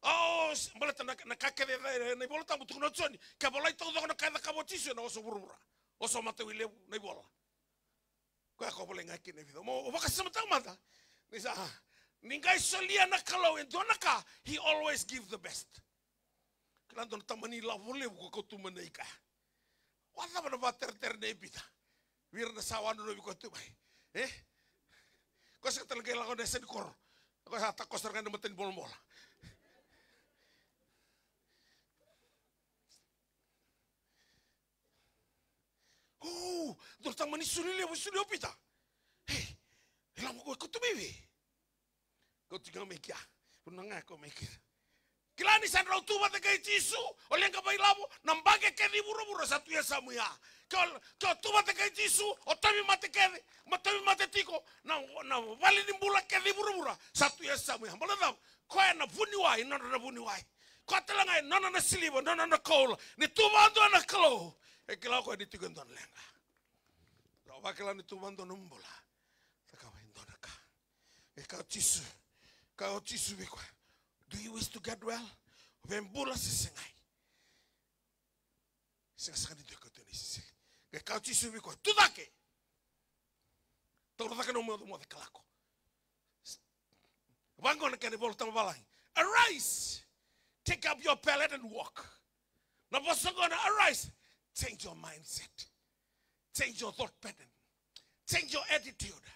O, s-, baleta na, na ka kece e, na iVola Tabu tukuna o Joni, ke volai taucoko na ka e cakava o Jisu ena oso vuravura. Oso matawai levu na ivola. Koya ko volai ga kina e vica. Mo, o vakasamataka mada. Ni sa, ni qai solia na Kalou e dua na ka, he always give the best. Kila dua na tamani lavo levu ko kauta mai na ika. Vakacava na vakateretere nei Pita vei ira na sa wanonovi koya tu mai? E? Ko sega tale qai lako na yasa ni koro. Ko sa takoso sara ga na mata ni bolabola. O, dua na tamani soli levu e solia o Pita. Ei, e lako mai koya, kauta mai vei? Kauta ga mai kea. Vanua ga e kau mai kina. Kila ni sa drau tu vata kei Jisu, o leqa vakailavo, na baqe kece i vuravura sa tu e yasamu ya. Ke o, ke o tu vata kei Jisu, o tauvimate kece, mo tauvimate tiko, na, na vale ni bula kece i vuravura sa tu e yasamu ya. Baleta na cava? Koya na vuniwai, nodra na vuniwai. Koya tale ga e nona na siliva, nona na koula. Ni tu vakadua na Kalou, e kila o koya ni tiko e dua na leqa. Rawa vakila ni tu vakadua na nomu bula, cakava e dua na ka. E kaya o Jisu, kaya o Jisu vei koya, "Do you wish to get well?" O via bula se segai? Sega sara ni dua e kauta na isisili. Qai kaya o Jisu vei koya, "Tucake. Taura cake na nomu mocemoce ka lako." Vaqo na kena iVola Tabu vavalagi. "Arise, take up your pallet and walk." Na vosa qo na arise, change your mindset. Change your thought pattern. Change your attitude.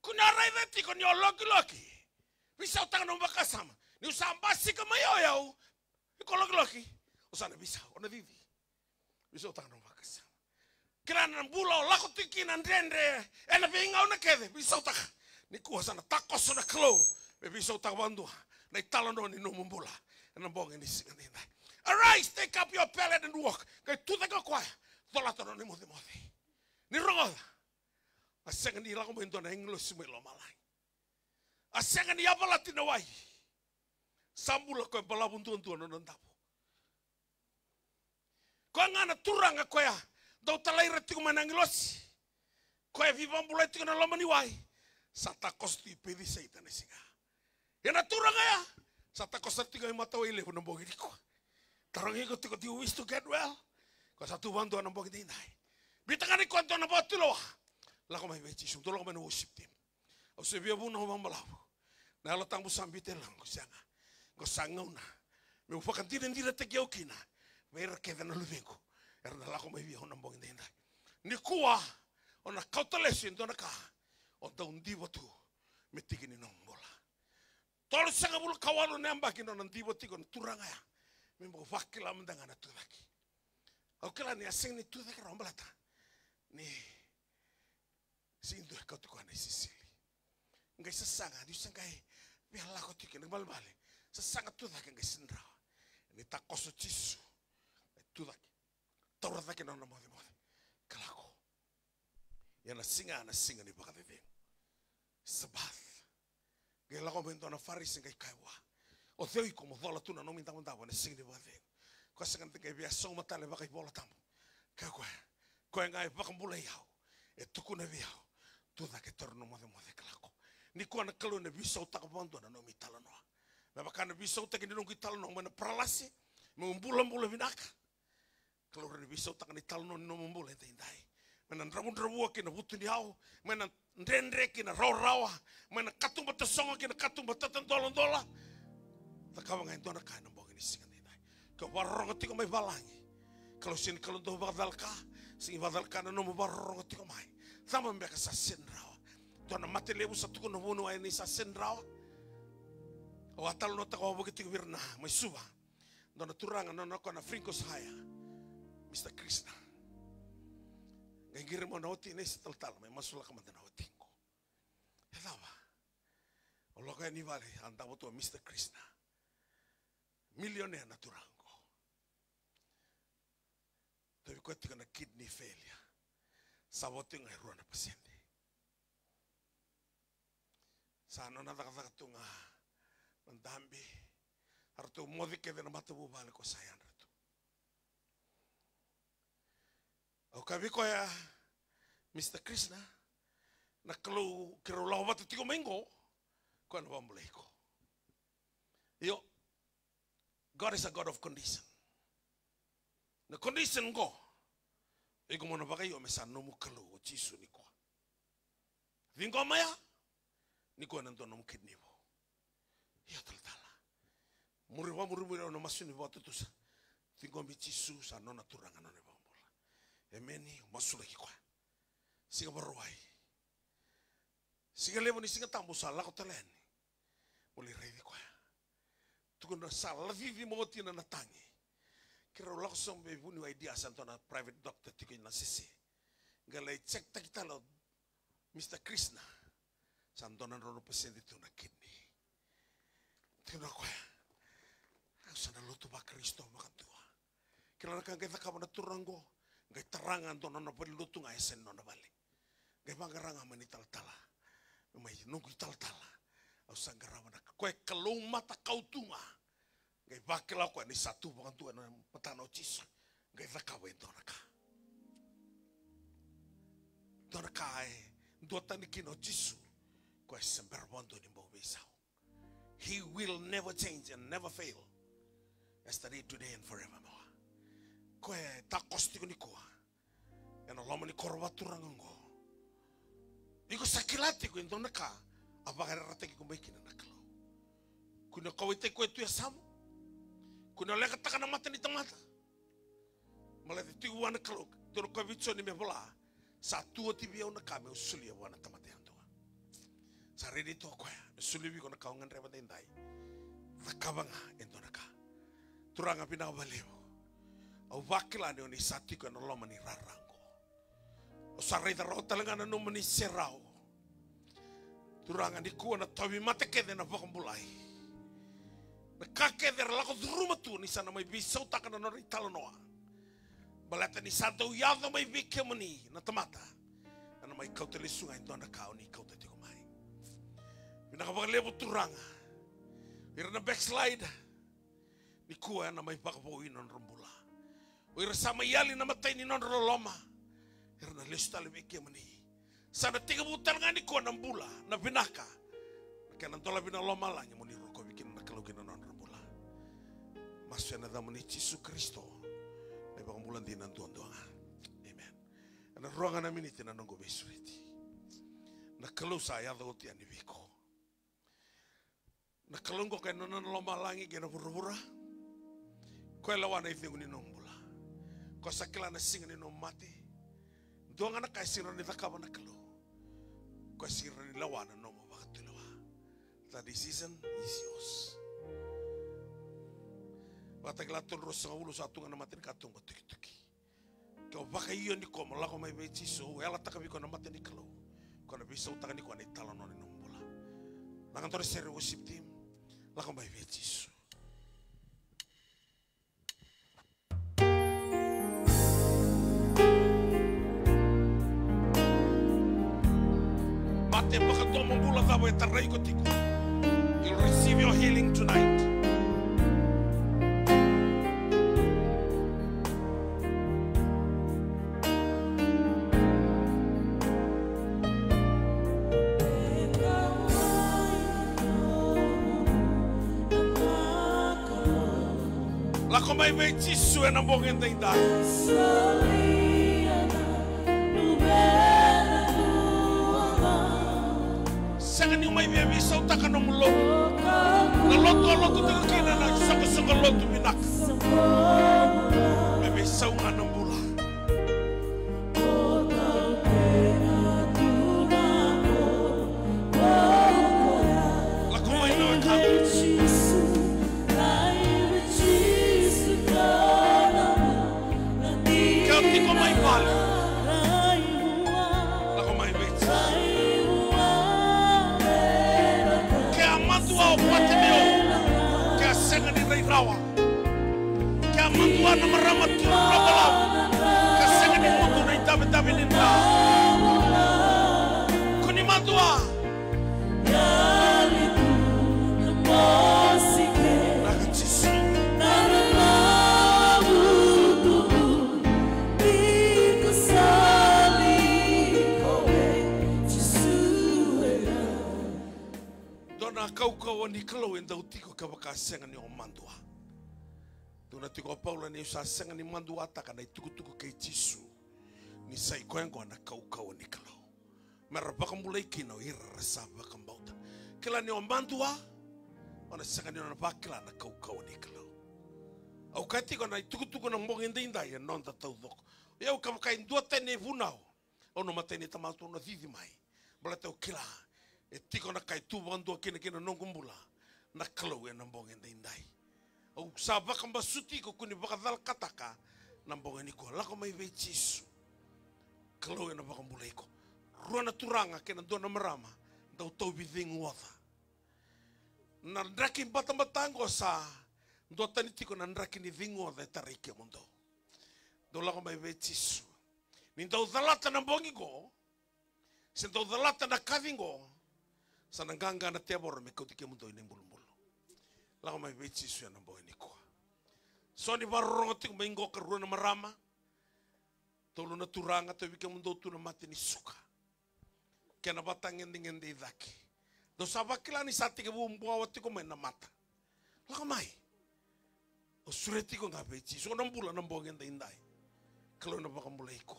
Ko ni a raica tiko ni o lokiloki, veisautaka na nomu vakasama. Niu sa basika mai o yau, iko lokiloki, o sa na veisau, o na cici. Veisautaka na nomu vakasama. Kila na bula o lako tiko kina dredre ena veigauna kece, veisautaka. Nikua sa na takoso na Kalou me veisautaka vakadua na italanoa ni nomu bula ena bogi ni siga nidai. "Arise, take up your pallet and walk." Qai tucake o koya, colata na nona imocemoce. Ni rogoca, a sega ni lako mai e dua na agilosi mai lomalagi. A sega ni yavalati na wai. Sa bula o koya balavu duadua na nona davo. Koya ga na turaga koya dau talai ira tiko mai na agilosi, koya veivakabulai tiko na loma ni wai, sa takoso tiko i Pecisaita na siga. Ia na turaga ya sa takoso tiko i matawai levu na bogi nikua. Tarogi iko tiko, "Do you wish to get well?" Ko sa tu vakadua na bogi nidai. Biuta ga ni koya dua na vakatulewa. Lako mai vei Jisu, dou lako mai na worship team. Au sa via vunau vakabalavu. Na Yalo Tabu sa biuta e lomaqu, sega. Qo sa gauna meu vakadinadinataki au kina vei ira kece na luvequ era na lako mai vei au na bogi daidai. Nikua, O na kauta lesu e dua na ka o dau diva tu me tiki ni nomu bula. Tolusagavulu ka walu na yabaki nona diva tiko na turaga ya me bau vakila mada ga na tucake. Au kila ni a sega ni tucake rawa baleta ni sega ni dua e kauti koya na isisili. Qai sasaga, niu sa qai via lako tiko kina balebale. Sasaga tucake qai sega ni rawa. Ni takoso Jisu. Qai tucake. Taura cake na nona mocemoce ka lako. Ia na siga, na siga ni vakacecegu. Sabath. Qai lako mai e dua na Farisi qai kaya vua, o cei o iko mo cola tu na nomu idavodavo ena siga ni vakacegu? Koya sega ni qai via sauma tale vakaivolatabu. Kaya o koya, koya ga e vakabulai au, e tukuna vei au, tucake, taura na nomu mocemoce ka lako. Nikua na Kalou ena veisautaka vakadua na nomu italanoa. Me vaka na veisautaki ni noqu italanoa mai na paralasi meu bulabula vinaka. Kalou rawa ni veisautaka na italanoa ni nomu bula edaidai. Mai na dravudravua ki na vutuniyau, mai na dredre ki na rawarawa, mai na katuba tasogo ki na katuba tatadoladola. Cakava ga e dua na ka ena bogi ni siga edaidai. Ke o vakarorogo tiko mai valagi, Kalou sega ni Kalou dau vakacalaka, sega ni vakacalaka na nomu vakarorogo tiko mai. Cava beka sa sega ni rawa? Dua na mate levu sa tukuna vuniwai ni sa sega ni rawa. Au a talanoataka wavoki tiko vei ira na mai Suva. Dua na turaga, nona koya na Fringos Haya, Mister Krishna. Qai qiri mai na wati, na isa talatala, mai masulaka mada na wati qo. E cava? O lako yani vale, a davo tu o Mister Krishna. Milionea na turaga qo. Tauvi koya tiko na kidney failure. Sa vo tiko ga e rua na pasede. Sa nona cakacaka tu ga na dabe. A ratou moce kece na matavuvale ko sa yadra tu. Au kaya vei koya, Mister Krishna, na Kalou keirau lako vata tiko mai qo, koya na vakabulai iko. Io, God is a God of condition. Na condition qo, iko mo na vakaio me sa nomu Kalou o Jisu nikua. Ciqoma ya, nikua na dua nomu kidney vou. Io talatala. Muri, vakamurimuri au na masu ni vakatutusa. Ciqomi Jisu sa nona Turaga, nona iVakabula. Emeni, masulaki koya. Siga Vakarauwai. Siga levu ni Siga Tabu sa lako tale yani. Mo lai raici koya. Tukuna sa lacici mai o watina na tagi. Keirau lako sobu vei vuniwai Diasa, dua na private doctor tiko i Nasese. Qai lai check taki tale o Mister Krishna. Sa dua na drau na pasede tu na kidney. Tukuna o koya, au sa na lotu vaKarisito vakadua. Kila na ka qai cakava na turaga qo, qai tara ga dua na nona valenilotu ga e yasa ni nona vale. Qai vaqara ga mai na italatala. Mai noqu italatala. Au sa qarava na ka. Koya e Kalou matakau tu ga. Qai vakila o koya ni sa tu vakadua ena matana o Jisu. Qai cakava e dua na ka. Dua na ka e duatani kina o Jisu. Koya e se bera vakadua ni bau veisau. He will never change and never fail. Yesterday, today, and forevermore. Koya e takoso tiko nikua ena loma ni koro vakaturaga oqo. Iko sa kila tiko e dua na ka a vakayarayarataki iko mai kina na Kalou. Kua ni kauwaitaki koya tu e yasamu. Kua ni leqataka na mata ni tamata. Baleta e tiko vua na Kalou, tukuna o koya vei Joni me vola, sa tu oti vei au na ka meu solia vua na tamata yadua. Sa ready tu o koya me solia vei iko na ka o gadreva edaidai. Cakava ga e dua na ka. Turaga, vinaka vakalevu. Au vakila ni o ni sa tiko ena loma ni rara oqo. Au sa raica rawa tale ga na nomuni serau. Turaga, nikua na tauvimate kece na vakabulai. Na ka kece era lako curuma tu ni sa na mai veisautaka na nodra italanoa. Baleta ni sa dau yaco mai vei kemuni na tamata, ena mai kauta lesu ga e dua na ka o ni kauta tiko mai. Vinaka vakalevu Turaga. Ira na backslide, nikua ena mai vakavoui na nodra bula. O ira sa mai yali na imatai ni nodra loloma, era na lesu tale vei kemuni. Sa na tekivu tale ga nikua na bula, na vinaka, na kena dolavi na lomalagi mo ni rokovi kina na Kalou ki na nodra bula. Masu ena yacamuni Jisu Karisito, na iVakabula dina duadua ga. Amen. Ena rua ga na miniti na noqu veisureti. Na Kalou sa yaco oti yani vei iko. Na Kalou qo ka e nona na lomalagi kei na vuravura. Koya e lewa na icegu ni nomu bula. Koya sa kila na siga ni nomu mate. Dua ga na ka e sega ni rawa ni cakava na Kalou, ko e sega ni rawa ni lewa na nomu vakatulewa. The decision is yours. Vakatakila tolu ruasagavulu, sa tu ga na mata ni katuba tukituki. Ke o vakaio nikua mo lako mai vei Jisu, au yalataka vei iko na mata ni Kalou, ko na veisautaka nikua na italanoa ni nomu bula. Laga dua na sere, worship team. Lako mai vei Jisu. Mate vakadomobula cava e tarai iko tiko. You'll receive your healing tonight. Lako mai vei Jisu ena bogi edaidai. Sega niu mai via veisautaka nomu lotu. Na lotu o lotu tiko kina na isoqosoqo lotu vinaka. Me veisau ga na bula. Lako mai na wekaqu. Ke o tiko mai vale, lako mai vei Jisu. Ke a madua o Patimeo, ke a sega ni rai rawa. Ke a madua na marama tu na lavo, ke a sega ni mudu na idavedave ni dra. Ko ni madua. Lako Jisu. Dua na kaukauwa ni Kalou e dau tiko kevaka sega ni o madua. Tukuna tiko o Paula ni sa sega ni maduataka na itukutuku kei Jisu, ni sa i koya oqo na kaukauwa ni Kalou. Me ra vakabulai kina o ira ra sa vakabauta. Kila ni o madua, o na sega ni o na vakila na kaukauwa ni Kalou. Au kaya tiko na itukutuku na bogi edaidai e noda taucoko. O yau kevaka e duatani na ivunau, au na matai ni tamata, au na cici mai. Baleta au kila e tiko na ka e tu vakadua kina kina noqu bula na Kalou ena bogi edaidai. Au sa vakabasuti iko, kua ni vakacalakataka na bogi nikua. Lako mai vei Jisu. Kalou ena vakabulai iko. Rua na turaga kei na dua na marama dau tauvi cegu oca. Na draki batabata oqo sa duatani tiko na draki ni cegu oca e tarai kemudou. Dou lako mai vei Jisu. Ni dau calata na bogi qo, se dau calata na kaci qo, sa na qaqa na tevoro me kauti kemudou ina ibulubulu. Lako mai vei Jisu ena bogi nikua. So ni vakarorogo tiko mai qo ka rua na marama, tolu na turaga, tauvi kemudou tu na mate ni suka. Kena vatagedegede i cake. Dou sa vakila ni sa tekivu buawa tiko mai na mata. Lako mai. O sureti iko ga vei Jisu, o na bula na bogi edaidai. Kalou ena vakabulai iko.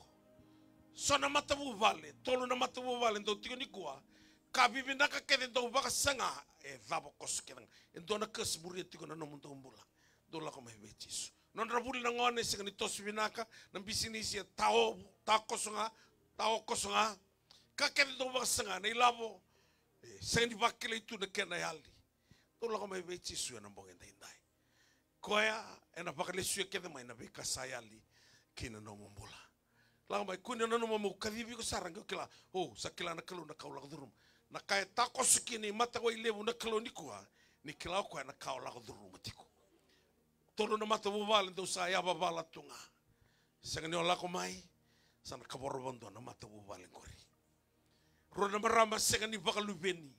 So na matavuvale, tolu na matavuvale dau tiko nikua. Ka vivinaka kece dau vakasaga, e cava koso kece ga. E dua na kasi muria tiko na nomudou bula. Dou lako mai vei Jisu. Nodra vuli na gone, sega ni toso vinaka, na bisinisi e tao, tao koso ga, tao koso ga. Ka kece dau vakasaga, na ilavo e sega ni vakilai tu na kena yali. Dou lako mai vei Jisu ena bogi edaidai. Koya ena vakalesuya kece mai na veika sa yali ki na nomu bula. Lako mai, kua ni nanuma meu kacivi iko sara, qai o kila, o, sa kila na Kalou na ka au lako curuma. Na ka e takoso kina i matawai levu na Kalou nikua, ni kila o koya na ka o lako curuma tiko. Tolu na matavuvale dou sa yavavala tu ga. Sega ni o lako mai, sa na kavoro vadua na matavuvale qori. Rua na marama sega ni vakaluveni.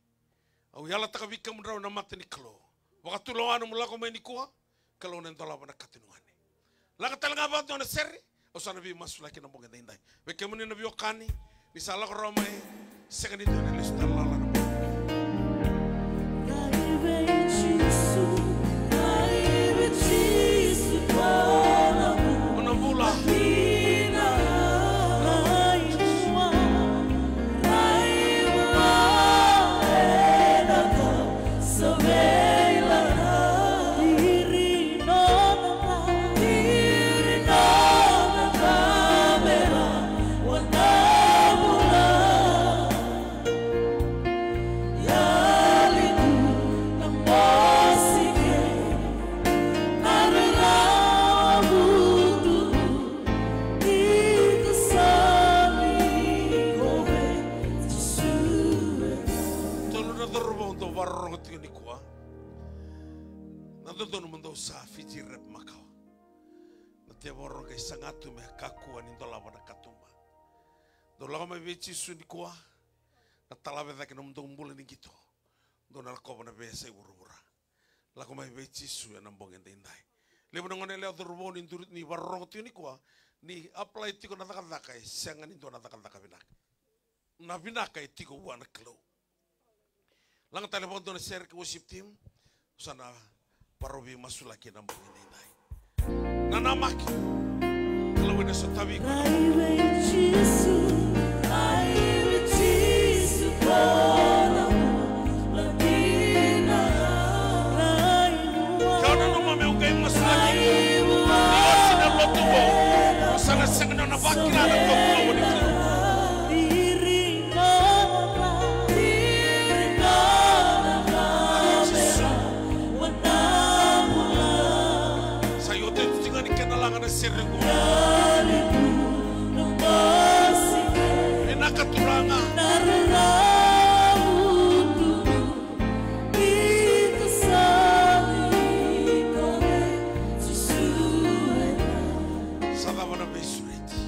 Au yalataka vei kemudrau na mata ni Kalou. Vakatulewa nomu lako mai nikua, Kalou na dolava na katonigone. Laga tale ga vadua na sere, au sa na veimasulaki na bogi edaidai. Vei kemuni na veiwekani, ni sa lako rawa mai, sega ni dua na lesu tale lala na bogi. Ona vula. Rorogo tiko nikua. Na dodonu mo dou sa Fiji rep makawa. Na tevoro qai saga tu me kakua ni dolava na katuba. Dou lako mai vei Jisu nikua. Na talave cake na nomudou bula ni qito. Dou na lakova na veiyasai vuravura. Lako mai vei Jisu ena bogi edaidai. Levu na gone yalewa, cauravou ni duri, ni vakarorogo tiko nikua, ni apply tiko na cakacaka e sega ni dua na cakacaka vinaka. Na vinaka e tiko vua na Kalou. Laga tale vakadua na sere ki worship team. Sa na vakarau veimasulaki ena bogi edaidai. Nanamaki. Kalou ena sotavi iko. Ai vei Jisu, ai vei Jisu, ko na bula dina. Rai mua. Ke o nanuma meu qai masulaki. Rai mua. Ni oti na lotu vou. Sa na sega ni o na vakila na Kalou ni Kalou. Iri nona, iri nona, Jisu. Sa i oti tu ga ni kena laga na sere qo. Vinaka Turaga. Sa cava na veisureti?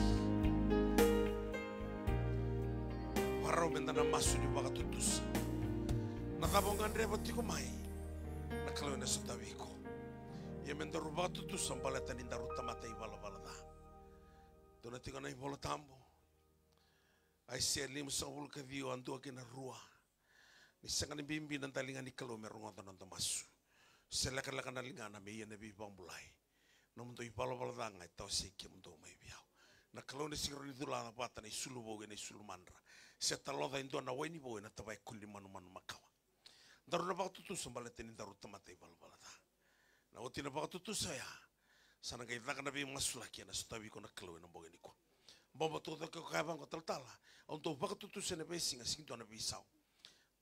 Vakarau meda na masu ni vakatutusa. Na cava o gadreva tiko mai, na Kalou ena sotavi iko. Ia me daru vakatutusa baleta ni daru tamata ivalavala ca. Tukuna tiko na iVola Tabu, Aisea limasagavulu ka ciwa, dua kei na rua. Ni sega ni bibi na daliga ni Kalou me rogoca na noda masu. Se lekaleka na ligana me ia na veivakabulai. Nomudou ivalavala ca ga e tawasei kemudou mai vei au. Na Kalou ena sega ni rawa ni cula vata na isulu vou ena isulu madra, se taloca e dua na waini vou ena tavaya kuli ni manumanu makawa. Daru na vakatutusa baleta ni daru tamata ivalavala ca. Na oti na vakatutusa oya, sa na qai caka na veimasulaki ena sotavi iko na Kalou ena bogi nikua. Bobo taucoko, kaya vaqo talatala, au dau vakatutusa ena veisiga, sega ni dua na veisau.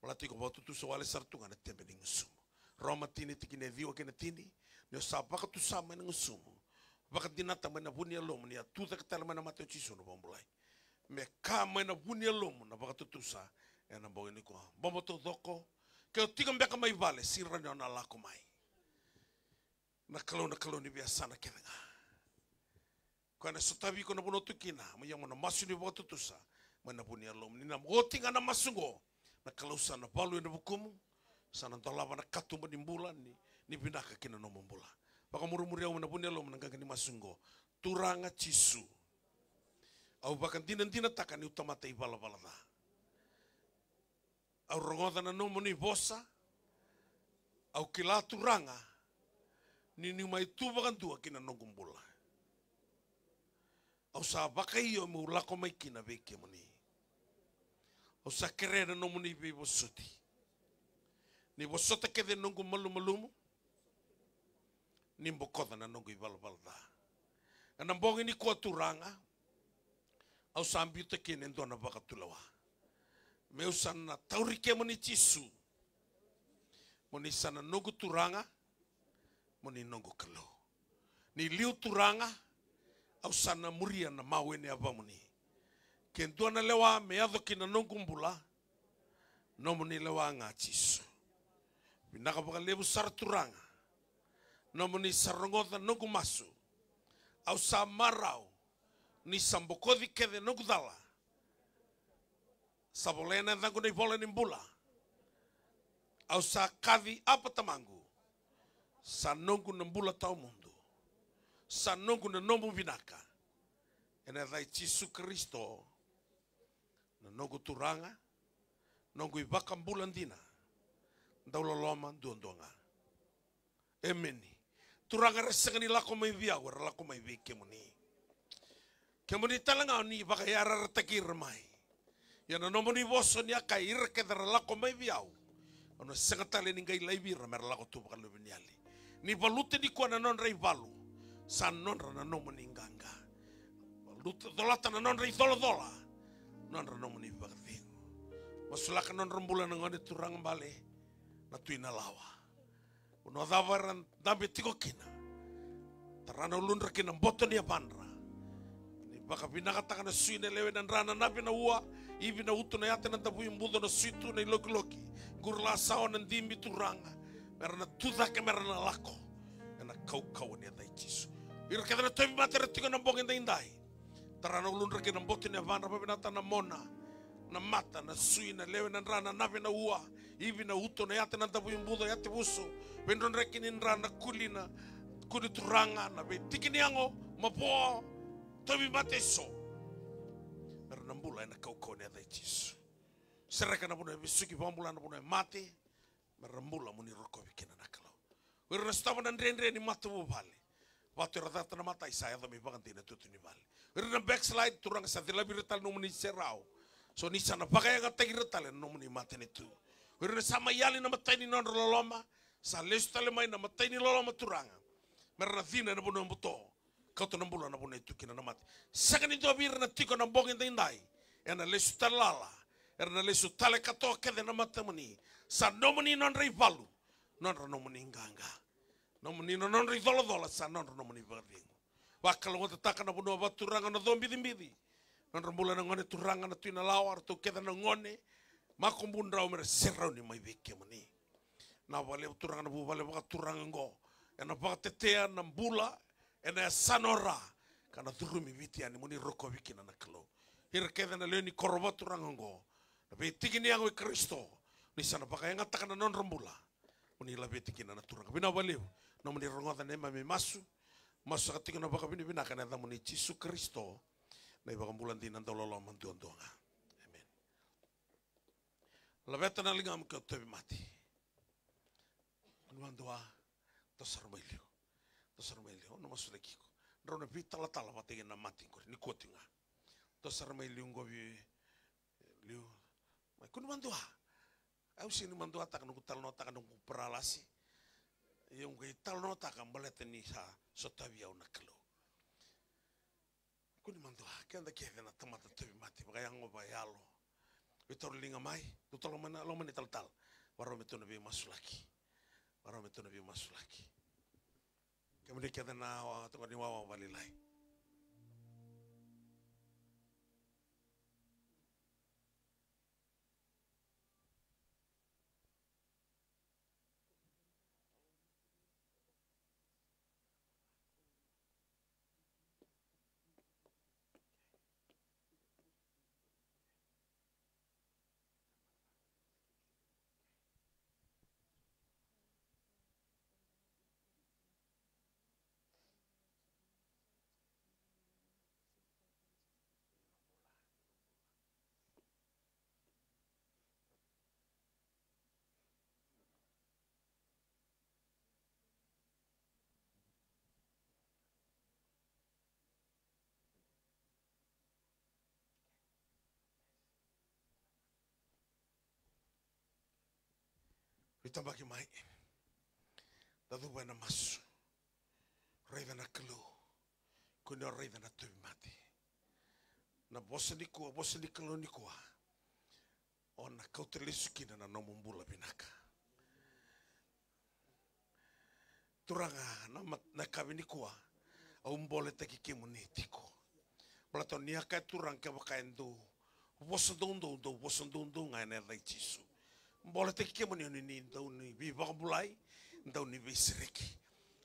Baleta iko vakatutusa wale sara tu ga na tebe ni gusumu. Roma tini, tikina e ciwa kei na tini. Ni o sa vakatusa mai na gusumu, vakadinata mai na vu ni yalomu ni a tucake tale mai na mate o Jisu na vakabulai, me ka mai na vu ni yalomu na vakatutusa ena bogi nikua. Bobo taucoko, ke o tiko beka mai vale, sega ni rawa ni o na lako mai. Na Kalou, na Kalou ni veiyasana kece ga. Koya ena sotavi iko na vanua o tu kina, mo ia mo na masu ni vakatutusa mai na vu ni yalomu. Ni na oti ga na masu oqo, na Kalou sa na valu ena vukumu, sa na dolava na katuba ni bula ni, ni vinaka ki na nomu bula. Vakamurimuri au mai na vu ni yalomu na qaqa ni masu oqo. Turaga Jisu, au vakadinadinataka niu tamata ivalavala ca. Au rogoca na nomuni vosa. Au kila Turaga ni niu mai tu vakadua ki na noqu bula. Au sa vakaio meu lako mai kina vei kemuni. Au sa kerea na nomuni veivosoti. Ni vosota kece na noqu malumalumu. Ni bokoca na noqu ivalavala ca. Ena bogi nikua Turaga, au sa biuta kina e dua na vakatulewa. Meu sa na tauri kemuni Jisu. Mo ni sa na noqu Turaga, mo ni noqu Kalou. Ni liu Turaga, au sa na muria na mawe ni yavamuni. Ke dua na lewa me yaco ki na noqu bula, nomuni lewa ga Jisu. Vinaka vakalevu sara Turaga. Nomuni sa rogoca noqu masu. Au sa marau ni sa bokoci kece noqu cala. Sa volai ena yacaqu na ivola ni bula. Au sa kaci Apa Tamaqu. Sa noqu na bula tawamudu. Sa noqu na nomu vinaka. Ena yaca i Jisu Karisito, na noqu Turaga, noqu iVakabula dina, dau loloma duadua ga. Emeni. Turaga, era sega ni lako mai vei au, era lako mai vei kemuni. Kemuni tale ga o ni vakayarayarataki ira mai. Ia na nomuni vosa ni a kaya, ira kece era lako mai vei au, au na sega tale ni qai laivi ira mera lako tu vakaluveniyali. Ni valuta nikua na nodra ivalu, sa nodra na nomuni qaqa. Valuta, colata na nodra icolacola, nodra nomuni vakacegu. Masulaka nodra bula na gone Turaga Bale, na Tui Nalawa. Vanua cava era dabe tiko kina, tara na uludra ki na boto ni yavadra. Ni Vakavinakataka na sui na lewe na dra na nave na ua, ivi na uto na yate na davui buco na suitu na ilokiloki. Quri la sawa na dibi Turaga. Mera na tucake mera na lako. Ena kaukauwa ni yaca i Jisu. Ira kece na tauvimate era tiko ena bogi daidai. Tara na uludra kei na boto ni yavadra, vavinakataka na mona, na mata, na sui, na lewe, na dra, na nave, na ua, ivi, na uto, na yate, na davui buco, yate vuso, veidrodraki ni dra, na kuli, na kuli Turaga, na veitiki ni yago, mavoa, tauvimate eso. Mera na bula ena kaukauwa ni yaca i Jisu. Sereka na vanua e vesuki, vakabula na vanua e mate, mera bula mo ni rokovi kina na Kalou. O ira na sotava na dredre ni matavuvale. Vatu era cata na matai sa yaco me ivakadei na tutu ni vale. O ira na backslide, Turaga sa cilavi ira tale na nomuni serau. So ni sa na vakayagataki ira tale na nomuni matanitu. O ira na sa mai yali na matai ni nodra loloma, sa lesu tale mai na matai ni loloma Turaga. Mera na cina ena vanua buto. Kauta na bula na vanua e tu kina na mate. Sega ni dua vei ira na tiko na bogi daidai. Ena lesu tale lala. Era na lesu tale katoa kece na matamuni. Sa nomuni nodra ivalu. Nodra nomuni qaqa. Nomuni na nodra icolacola sa nodra nomuni vakacegu. Vakalougatataka na vanua vakaturaga na co bicibici. Nodra bula na gone Turaga na tui na lawa, ratou kece na gone. Makubu drau mera serauni mai vei kemuni. Na vakalevu Turaga na vuvale vakaturaga oqo. Ena vakatetea na bula, ena yasana o Ra. Ka na curumi Viti yani mo ni rokovi kina na Kalou. Ira kece na lewe ni koro vakaturaga oqo. Na veitiki ni yago i Karisito. Ni sa na vakayagataka na nodra bula. Mo ni laveti kina na Turaga. Vinaka vakalevu. Nomuni rogoca na neimami masu. Masu saka tiko na vakavinavinaka ena yacamuni Jisu Karisito. Na iVakabula dina dauloloma duadua ga. Emeni. Laveta na ligamu ke o tauvimate. Kua ni madua, dou sara mai liu. Dou sara mai liu, au na masulaki iko. Drau na veitalatala vata kei na mate qori, nikua tiko ga. Dou sara mai liu qo vei liu. Mai kua ni madua. Au sega ni maduataka noqu talanoataka noqu paralasi. Ia au qai talanoataka baleta ni sa sotavi au na Kalou. Kua ni madua, keda kece na tamata tauvimate, vakayago, vakayalo. Veitauriliga mai, dou talo mai na loma ni talatala. Varau me tou na veimasulaki. Varau me tou na veimasulaki. Kemuni kece na wa, toka ni wawa vakalailai. Veitabaki mai. Da cuva ena masu. Raica na Kalou. Kua ni o raica na tauvimate. Na vosa nikua, vosa ni Kalou nikua. O na kauta lesu kina na nomu bula vinaka. Turaga, na mat-, na yakavi nikua, au boletaki kemuni tiko. Baleta ni a kaya Turaga kevaka e dou vosa doudou, dou vosa doudou ga ena yaca i Jisu. Boletaki kemuni o ni, ni dau ni veivakabulai, dau ni veisereki.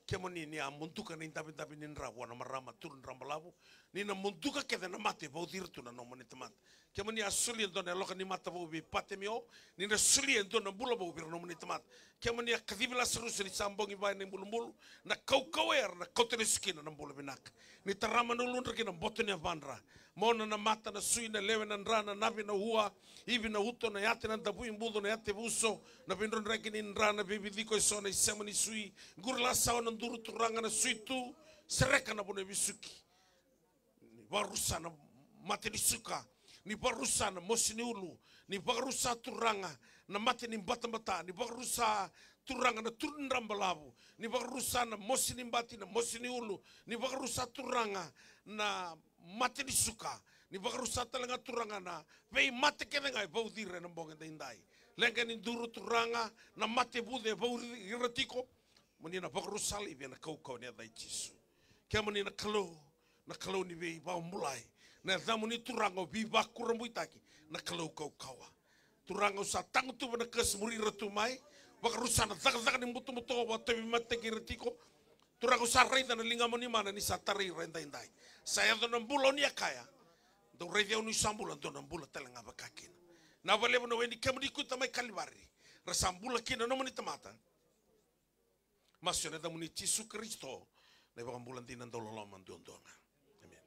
Kemuni ni a muduka na idavidavi ni dra vua na marama, turu dra balavu. Ni na muduka kece na mate e vauci ira tu na nomuni tamata. Kemuni a solia e dua na yaloka ni mata vou vei Patimeo, ni na solia e dua na bula vou vei ira nomuni tamata. Kemuni a kacivi Lasarusa ni sa bogi va ena ibulubulu, na kaukauwa era na kauta lesu kina na bula vinaka. Ni tarama na uludra kei na boto ni yavadra. Mona, na mata, na sui, na lewe, na dra, na nave, na ua, ivi, na uto, na yate, na davui buco, na yate vuso, na veidrodraki ni dra, na veiviciko eso, na isema ni sui, quri lasawa, na duru Turaga, na suitu, sereka na vanua e vesuki. Ni vakarusa na mate ni suka, ni vakarusa na mosi ni ulu, ni vakarusa Turaga na mate ni batabata, ni vakarusa Turaga na turu ni dra balavu, ni vakarusa na mosi ni bati, na mosi ni ulu, ni vakarusa Turaga na mate ni suka, ni vakarusa tale ga Turaga na veimate kece ga e vauci ira ena bogi daidai. Leqa ni duru Turaga, na mate vuce e vauci ira tiko, mo ni na vakarusa laivi ena kaukauwa ni yaca i Jisu. Kemuni na Kalou, na Kalou ni veivakabulai, Na yacamuni Turaga o veivakurabuitaki, na Kalou kaukauwa. Turaga, au sa tagutuva na kasi muri ira tu mai. Vakarusa na cakacaka ni butobuto, vakatauvi mate kei ira tiko. Turaga, au sa raica na ligamuni mana ni sa tarai ira edaidai. Sa yaco na bula o ni a kaya. Dou raici au niu sa bula, dou na bula tale ga vakakina. Na vakalevu na we ni kemuni kuta mai Kalivari. Ra sa bula kina na nomuni tamata. Masu ena yacamuni Jisu Karisito, na iVakabula dina dau loloma duadua ga. Amen.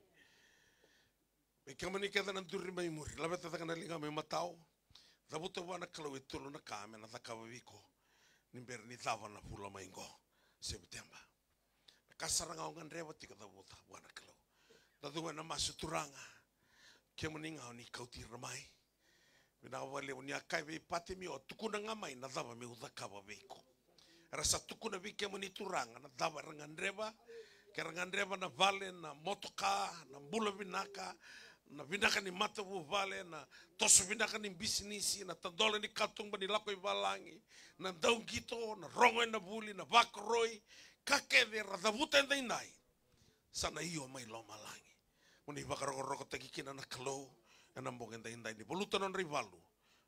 Vei kemuni kece na duri mai muri, laveta cake na ligamu imatau. Cavuta vua na Kalou e tolu na ka me na cakava vei iko ni bera ni cava na vula mai qo, Sepiteba. Na ka sara ga o gadreva tiko, cavuta vua na Kalou. Da cuva ena masu. Turaga, kemuni ga o ni kauti ira mai. Vinaka vakalevu ni a kaya vei Patimio, tukuna ga mai na cava meu cakava vei iko. Era sa tukuna vei kemuni Turaga na cava era gadreva, ke ra gadreva na vale, na motoka, na bula vinaka, na vinaka ni matavuvale, na toso vinaka ni bisinisi, na tadola ni katuba ni lako i valagi, na dauqito, na rogo ena vuli, na vakoroi, ka kece era cavuta edaidai. Sa na io mai lomalagi. Mo ni vakarokorokotaki kina na Kalou ena bogi edaidai, ni valuta nodra ivalu,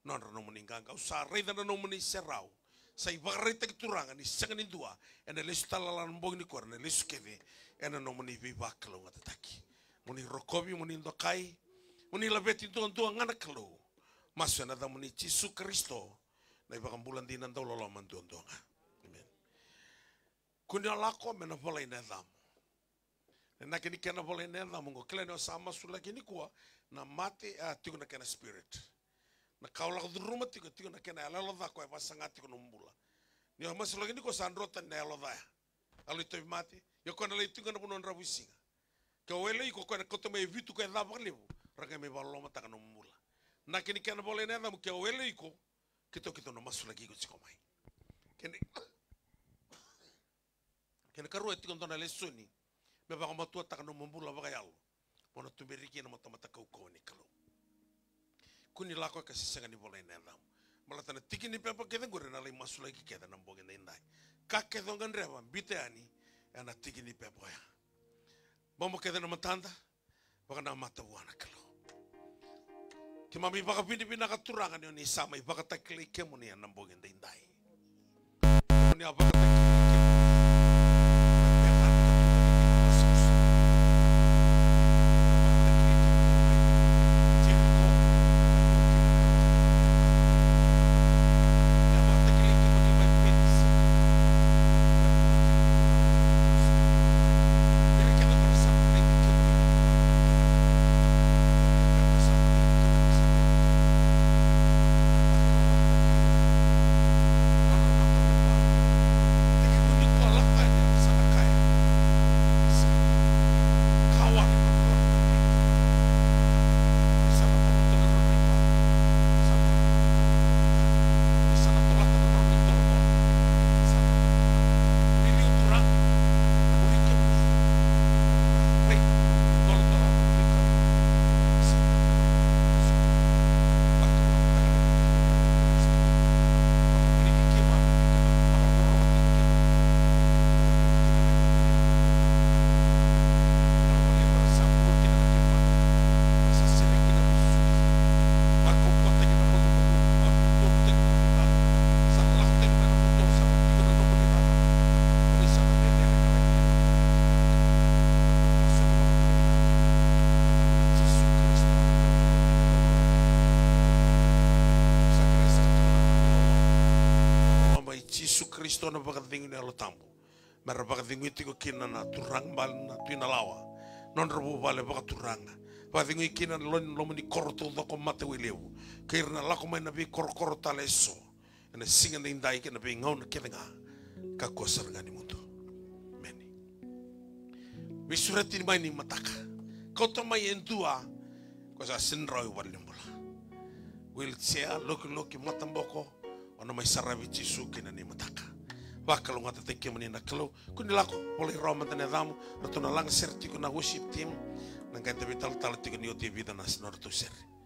nodra nomuni qaqa. Au sa raica na nomuni serau. Sa ivakaraitaki Turaga ni sega ni dua ena lesu tale la na bogi nikua, era na lesu kece ena nomuni veivakalougatataki. Mo ni rokovi, mo ni dokai, mo ni laveti duadua ga na Kalou. Masu ena yacamuni Jisu Karisito, na iVakabula dina dau loloma duadua ga. Amen. Kua ni lako me na volai na yacamu. Na inaki ni kena volai na yacamu qo, kila ni o sa masulaki nikua, na mate, a, tiko na kena spirit. Na ka o lako curuma tiko, tiko na kena yaloyalo ca koya e vasaga tiko nomu bula. Ni o masulaki nikua, sa dro tani na yalo ca ya. Yalo ni tauvimate, ia koya na lai tiko ga na vanua dravuisiga. Ke o wele iko, koya na kauta mai e vitu, koya e ca vakalevu, ra qai mai vakalolomataka nomu bula. Inaki ni kena volai na yacamu, ke o wele iko, keitou, keitou na masulaki iko tiko mai. Kena Kena ikarua, e tiko e dua na lesoni me vakamatuataka nomu bula vakayalo. Mo na tuberi kina mo tamata kaukauwa ni Kalou. Kua ni lako ka se sega ni volai na yacamu. Baleta na tiki ni pepa kece qori ena lai masulaki kece na bogi edaidai. Ka kece o gadreva, biuta yani ena tiki ni pepa oya. Bobo kece na matada, vakanamata vua na Kalou. Keimami vakavinavinaka Turaga ni o ni sa mai vakatakilai kemuni ena bogi edaidai. Ni a vakatakilai kemuni. Loma i Jisu Karisito na vakacegu ni Yalo Tabu. Me ra vakacegui tiko kina na turaga bale, na tui na lawa, nodra vuvale vakaturaga. Vakacegui kina na lo-, loma ni koro taucoko Matawailevu, kei ira na lako mai na veikorokoro tale eso. Ena siga edaidai kei na veigauna kece ga. Kakua sara ga ni mudu. Emeni. Veisureti mai ni mataka. Kauta mai e dua ko sa sega ni rawa i valenibula. Wheelchair, lokiloki, mataboko, o na mai saravi Jisu kina ni mataka. Vakalougatataki kemuni na Kalou. Kua ni lako, volai rawa mada na yacamu. Ratou na laga sere tiko na worship team. Na qai da veitalatala tiko ni oti e vica na nodratou sere.